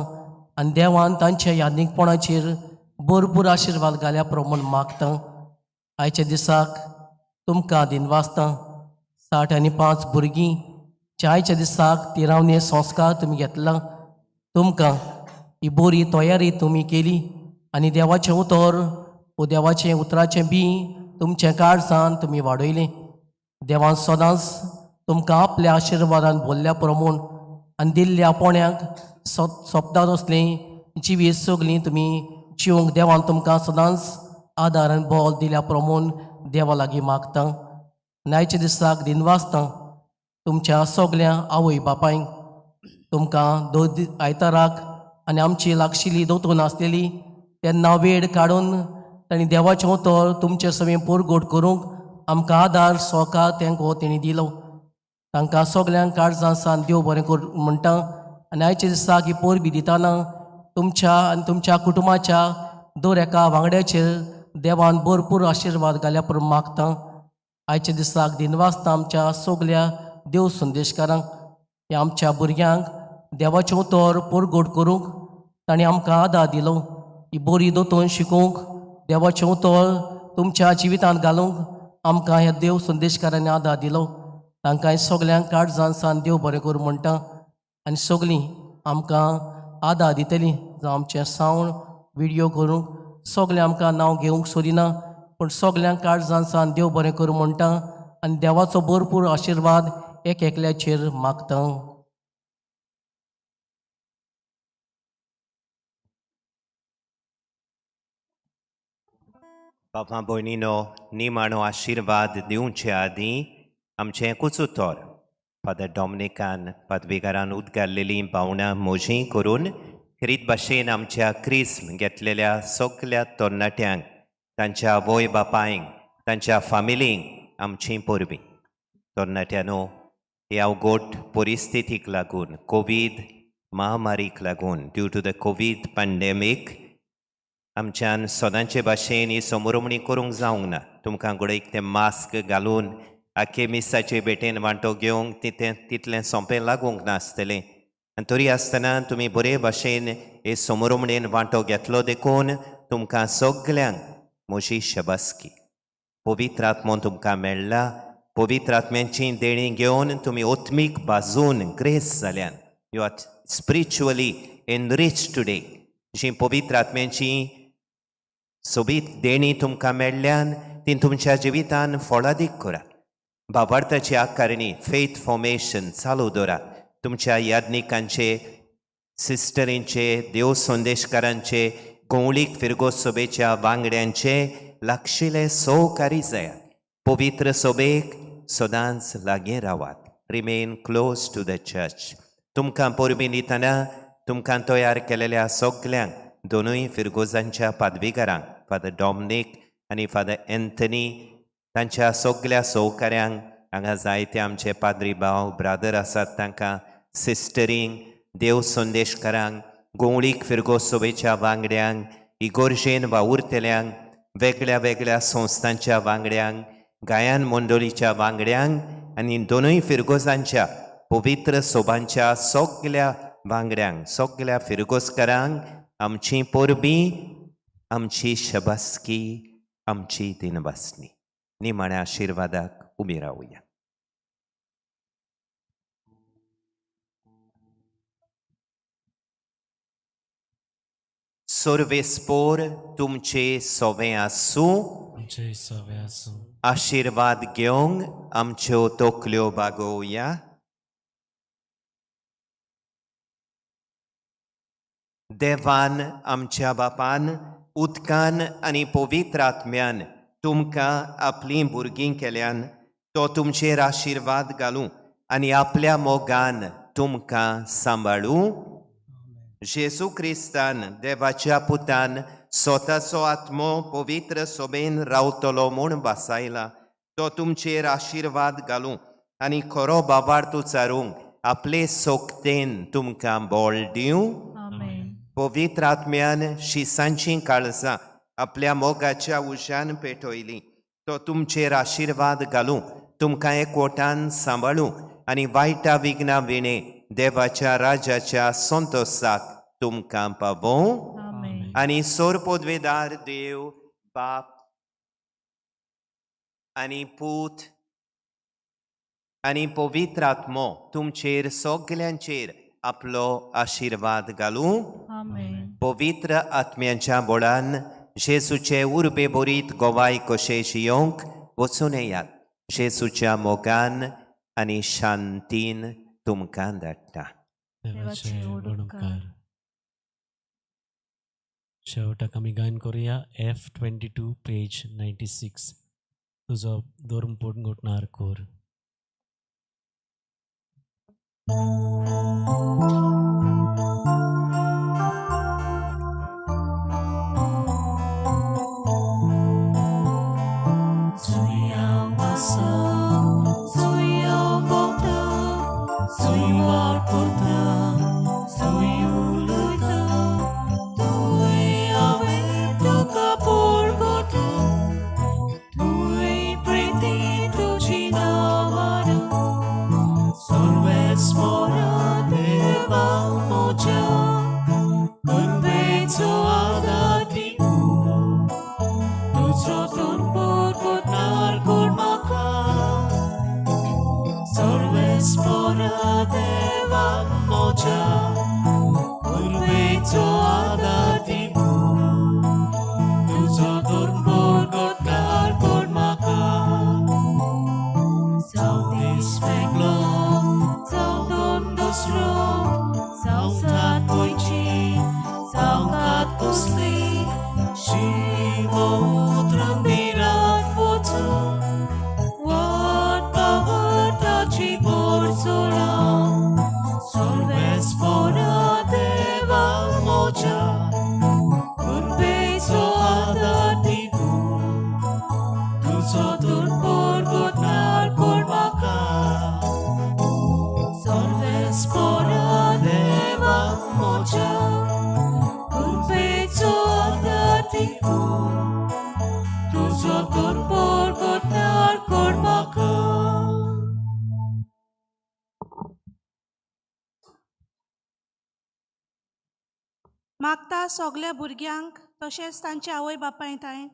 [SPEAKER 10] आनी देवान तांच्या यादनीकपणाचेर भरपूर आशिर्वाद घाल्या प्रमाण मागता. आयच्या दिसाक तुमकां दिनवासता 65 भुरगीं जे आयच्या दिसाक तिरावणे संस्कार तुमी घेतला, तुमकां ही बरी तयारी तुमी केली आनी देवाचें उतर वो देवाचें उतराचें बी तुमचें काळजान तुमी वाडयलें. देवान सदांच तुमकां आपल्या आशिर्वादान भरल्या प्रमाण आनी दिल्ल्या पोण्याक सोंपतात असलें जिवीत सगळीं तुमी जिवंक देवान तुमकां सदांच आदार आनी बल दिल्या प्रमाण देवा लागीं मागता. आनी आयच्या दिसाक दिनवासता तुमच्या सगल्या आवय बापायंक, तुमकां दर आयताराक आनी आमची लागशिल्ली दोतोन आसलेली तेन्ना वेळ काडून तांणी देवाचें उतर तुमचे सवें पोरगोट करूंक आमकां आदार सहकार तेंको तेणी दिलो. तांकां सगल्यांक काळजान सान देव बरें कर म्हणटा. आनी आयच्या दिसाक ही परबी दितना तुमच्या आनी तुमच्या कुटुंबाच्या दर एका वांगड्याचेर देवान भरपूर आशिर्वाद घाल्या प्रमाण मागता. आयच्या दिसाक दिनवासता आमच्या सगल्या देव संदेशकारांक, ह्या आमच्या भुरग्यांक देवाचें उतर पोरगोट करूंक तांणी आमकां आदार दिलो. ही बरी दोतोन शिकोवंक देवाचें उतर तुमच्या जिवितांत घालूंक आमकां ह्या देव संदेशकारांनी आदार दिलो. तांकां सगल्यांक काळजान सान देव बरें करूं म्हणटा. आनी सगलीं आमकां आदार दितलीं, जावं आमचें सावंड विडियो करूंक सगळें आमकां नांव घेवंक सोदिना, पूण सगल्यांक काळजान सान देव बरें करूं म्हणटा आनी देवाचो भरपूर आशिर्वाद एक एकल्याचेर मागता.
[SPEAKER 2] बाबा भयणीनो, निमाणो आशिर्वाद दिवचे आदीं आमचें एकूच उतर फादर डॉमनिकान पदवीकारान उदगारलेलीं भावनां म्हजीं करून खेरीत भाशेन आमच्या क्रिस्म घेतलेल्या सगल्या तरणाट्यांक, तांच्या आवय बापायंक, तांच्या फामिलींक आमचीं परबीं. तरणाट्यांनो, ह्या अवघड परिस्थितीक लागून, कोवीड महामारीक लागून, due to the COVID pandemic, आमच्यान सदांचे भाशेन ही समोरमणी करूंक जावंक ना. तुमकां घडये तें मास्क घालून आखे मिसाचे भेटेन वांटो घेवंक तितें तितलें सोंपें लागूंक नासतलें आनी तरी आसतना तुमी बरे भाशेन हे समोरमणेन वांटो घेतलो देखून तुमकां सगल्यांक म्हजी शबासकी. पवित्र आत्मो तुमकां मेळ्ळा. पवित्र आत्म्यांची देणी घेवन तुमी ओत्मीक बाजून ग्रेस जाल्यान. You are spiritually enrich today. जी पवित्र आत्म्यांची सोबीत देणी तुमकां मेळ्ळ्यान ती तुमच्या जिवितान फळादीक करात. भावार्थाची आकारणी फेथ फॉर्मेशन चालू दवरात. तुमच्या याज्ञिकांचे, सिस्टरींचे, देव संदेशकारांचे, गोंवळीक फिरगो सोबेच्या वांगड्यांचे लागशिले सहकारी जायात. पवित्र सोबेक सदांच लागीं रावात. Remain close to the church. तुमकां परबीं दितना तुमकां तयार केलेल्या सगल्यांक, दोनूय फिरगोजांच्या पादवीकारांक, फादर डॉमनीक आनी फादर एन्थनी, तांच्या सगल्या सहकाऱ्यांक, हांगा जायते आमचे पाद्री भाव ब्रादर आसात तांकां, सिस्टरींक, देव संदेशकारांक, गोंवळीक फिरगो सोबेच्या वांगड्यांक, इगोर्जेन वावुरतल्यांक, वेगळ्या वेगळ्या संस्थांच्या वांगड्यांक, गायन मंडळीच्या वांगड्यांक आनी दोनूय फिरगोजांच्या पवित्र सोबांच्या सगल्या वांगड्यांक, सगल्या फिरगोजकारांक आमची परबीं, आमची शबासकी, आमची दिनवासनी. निमाण्या आशिर्वादाक उबी रावया. सर्वेस्पोर तुमचे सोवे आसूं.
[SPEAKER 5] आमचे सवे आसूं.
[SPEAKER 2] आशिर्वाद घेवंक आमच्यो तकल्यो बागोवया. देवान आमच्या बापान उदकान आनी पवित्र आत्म्यान तुमकां आपलीं भुरगीं केल्यान तो तुमचेर आशिर्वाद घालूं आनी आपल्या मोगान तुमकां सांबाळूं. जेजू क्रिस्तान देवाच्या पुतान स्वताचो आत्मो पवित्र सोबेन रावतलो म्हूण भासायला तो तुमचेर आशिर्वाद घालूं आनी खरो बाबार्थ उचारूंक आपले सोकतेन तुमकां बळ दिवं. पवित्र आत्म्यान शिसांचीं काळजां आपल्या मोगाच्या उज्यान पेटयलीं तो तुमचेर आशिर्वाद घालूं, तुमकां एकवटान सांबाळूं आनी वायटा विघ्ना विणे देवाच्या राजाच्या संतोसाक तुमकां पावोवं. आनी सोर पदवेदार देव बाप आनी पूत आनी पवित्र आत्मो तुमचेर सगल्यांचेर आपलो आशिर्वाद घालूं. पवित्र आत्म्यांच्या बळान जेजूचे उर्बे बरीत गोवाय कशे जियोंक वचून येयात. जेजूच्या मोगान आनी शांतीन तुमकां धाडटा.
[SPEAKER 5] देवाचे व्हड उपकार. शेवटाक आमी गायन करुया F 22 page 96 तुजो धर्म पोटगोटणार कोर.
[SPEAKER 7] मागता सगल्या भुरग्यांक तशेंच तांच्या आवय बापाय थंय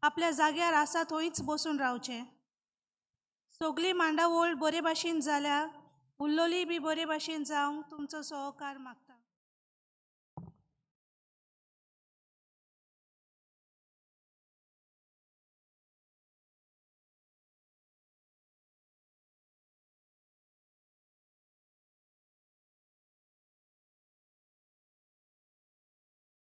[SPEAKER 7] आपल्या जाग्यार आसा थंयच बसून रावचें. सगली मांडावळ बरे भाशेन जाल्या, उल्लोली बी बरे भाशेन जावंक तुमचो सहकार मागता.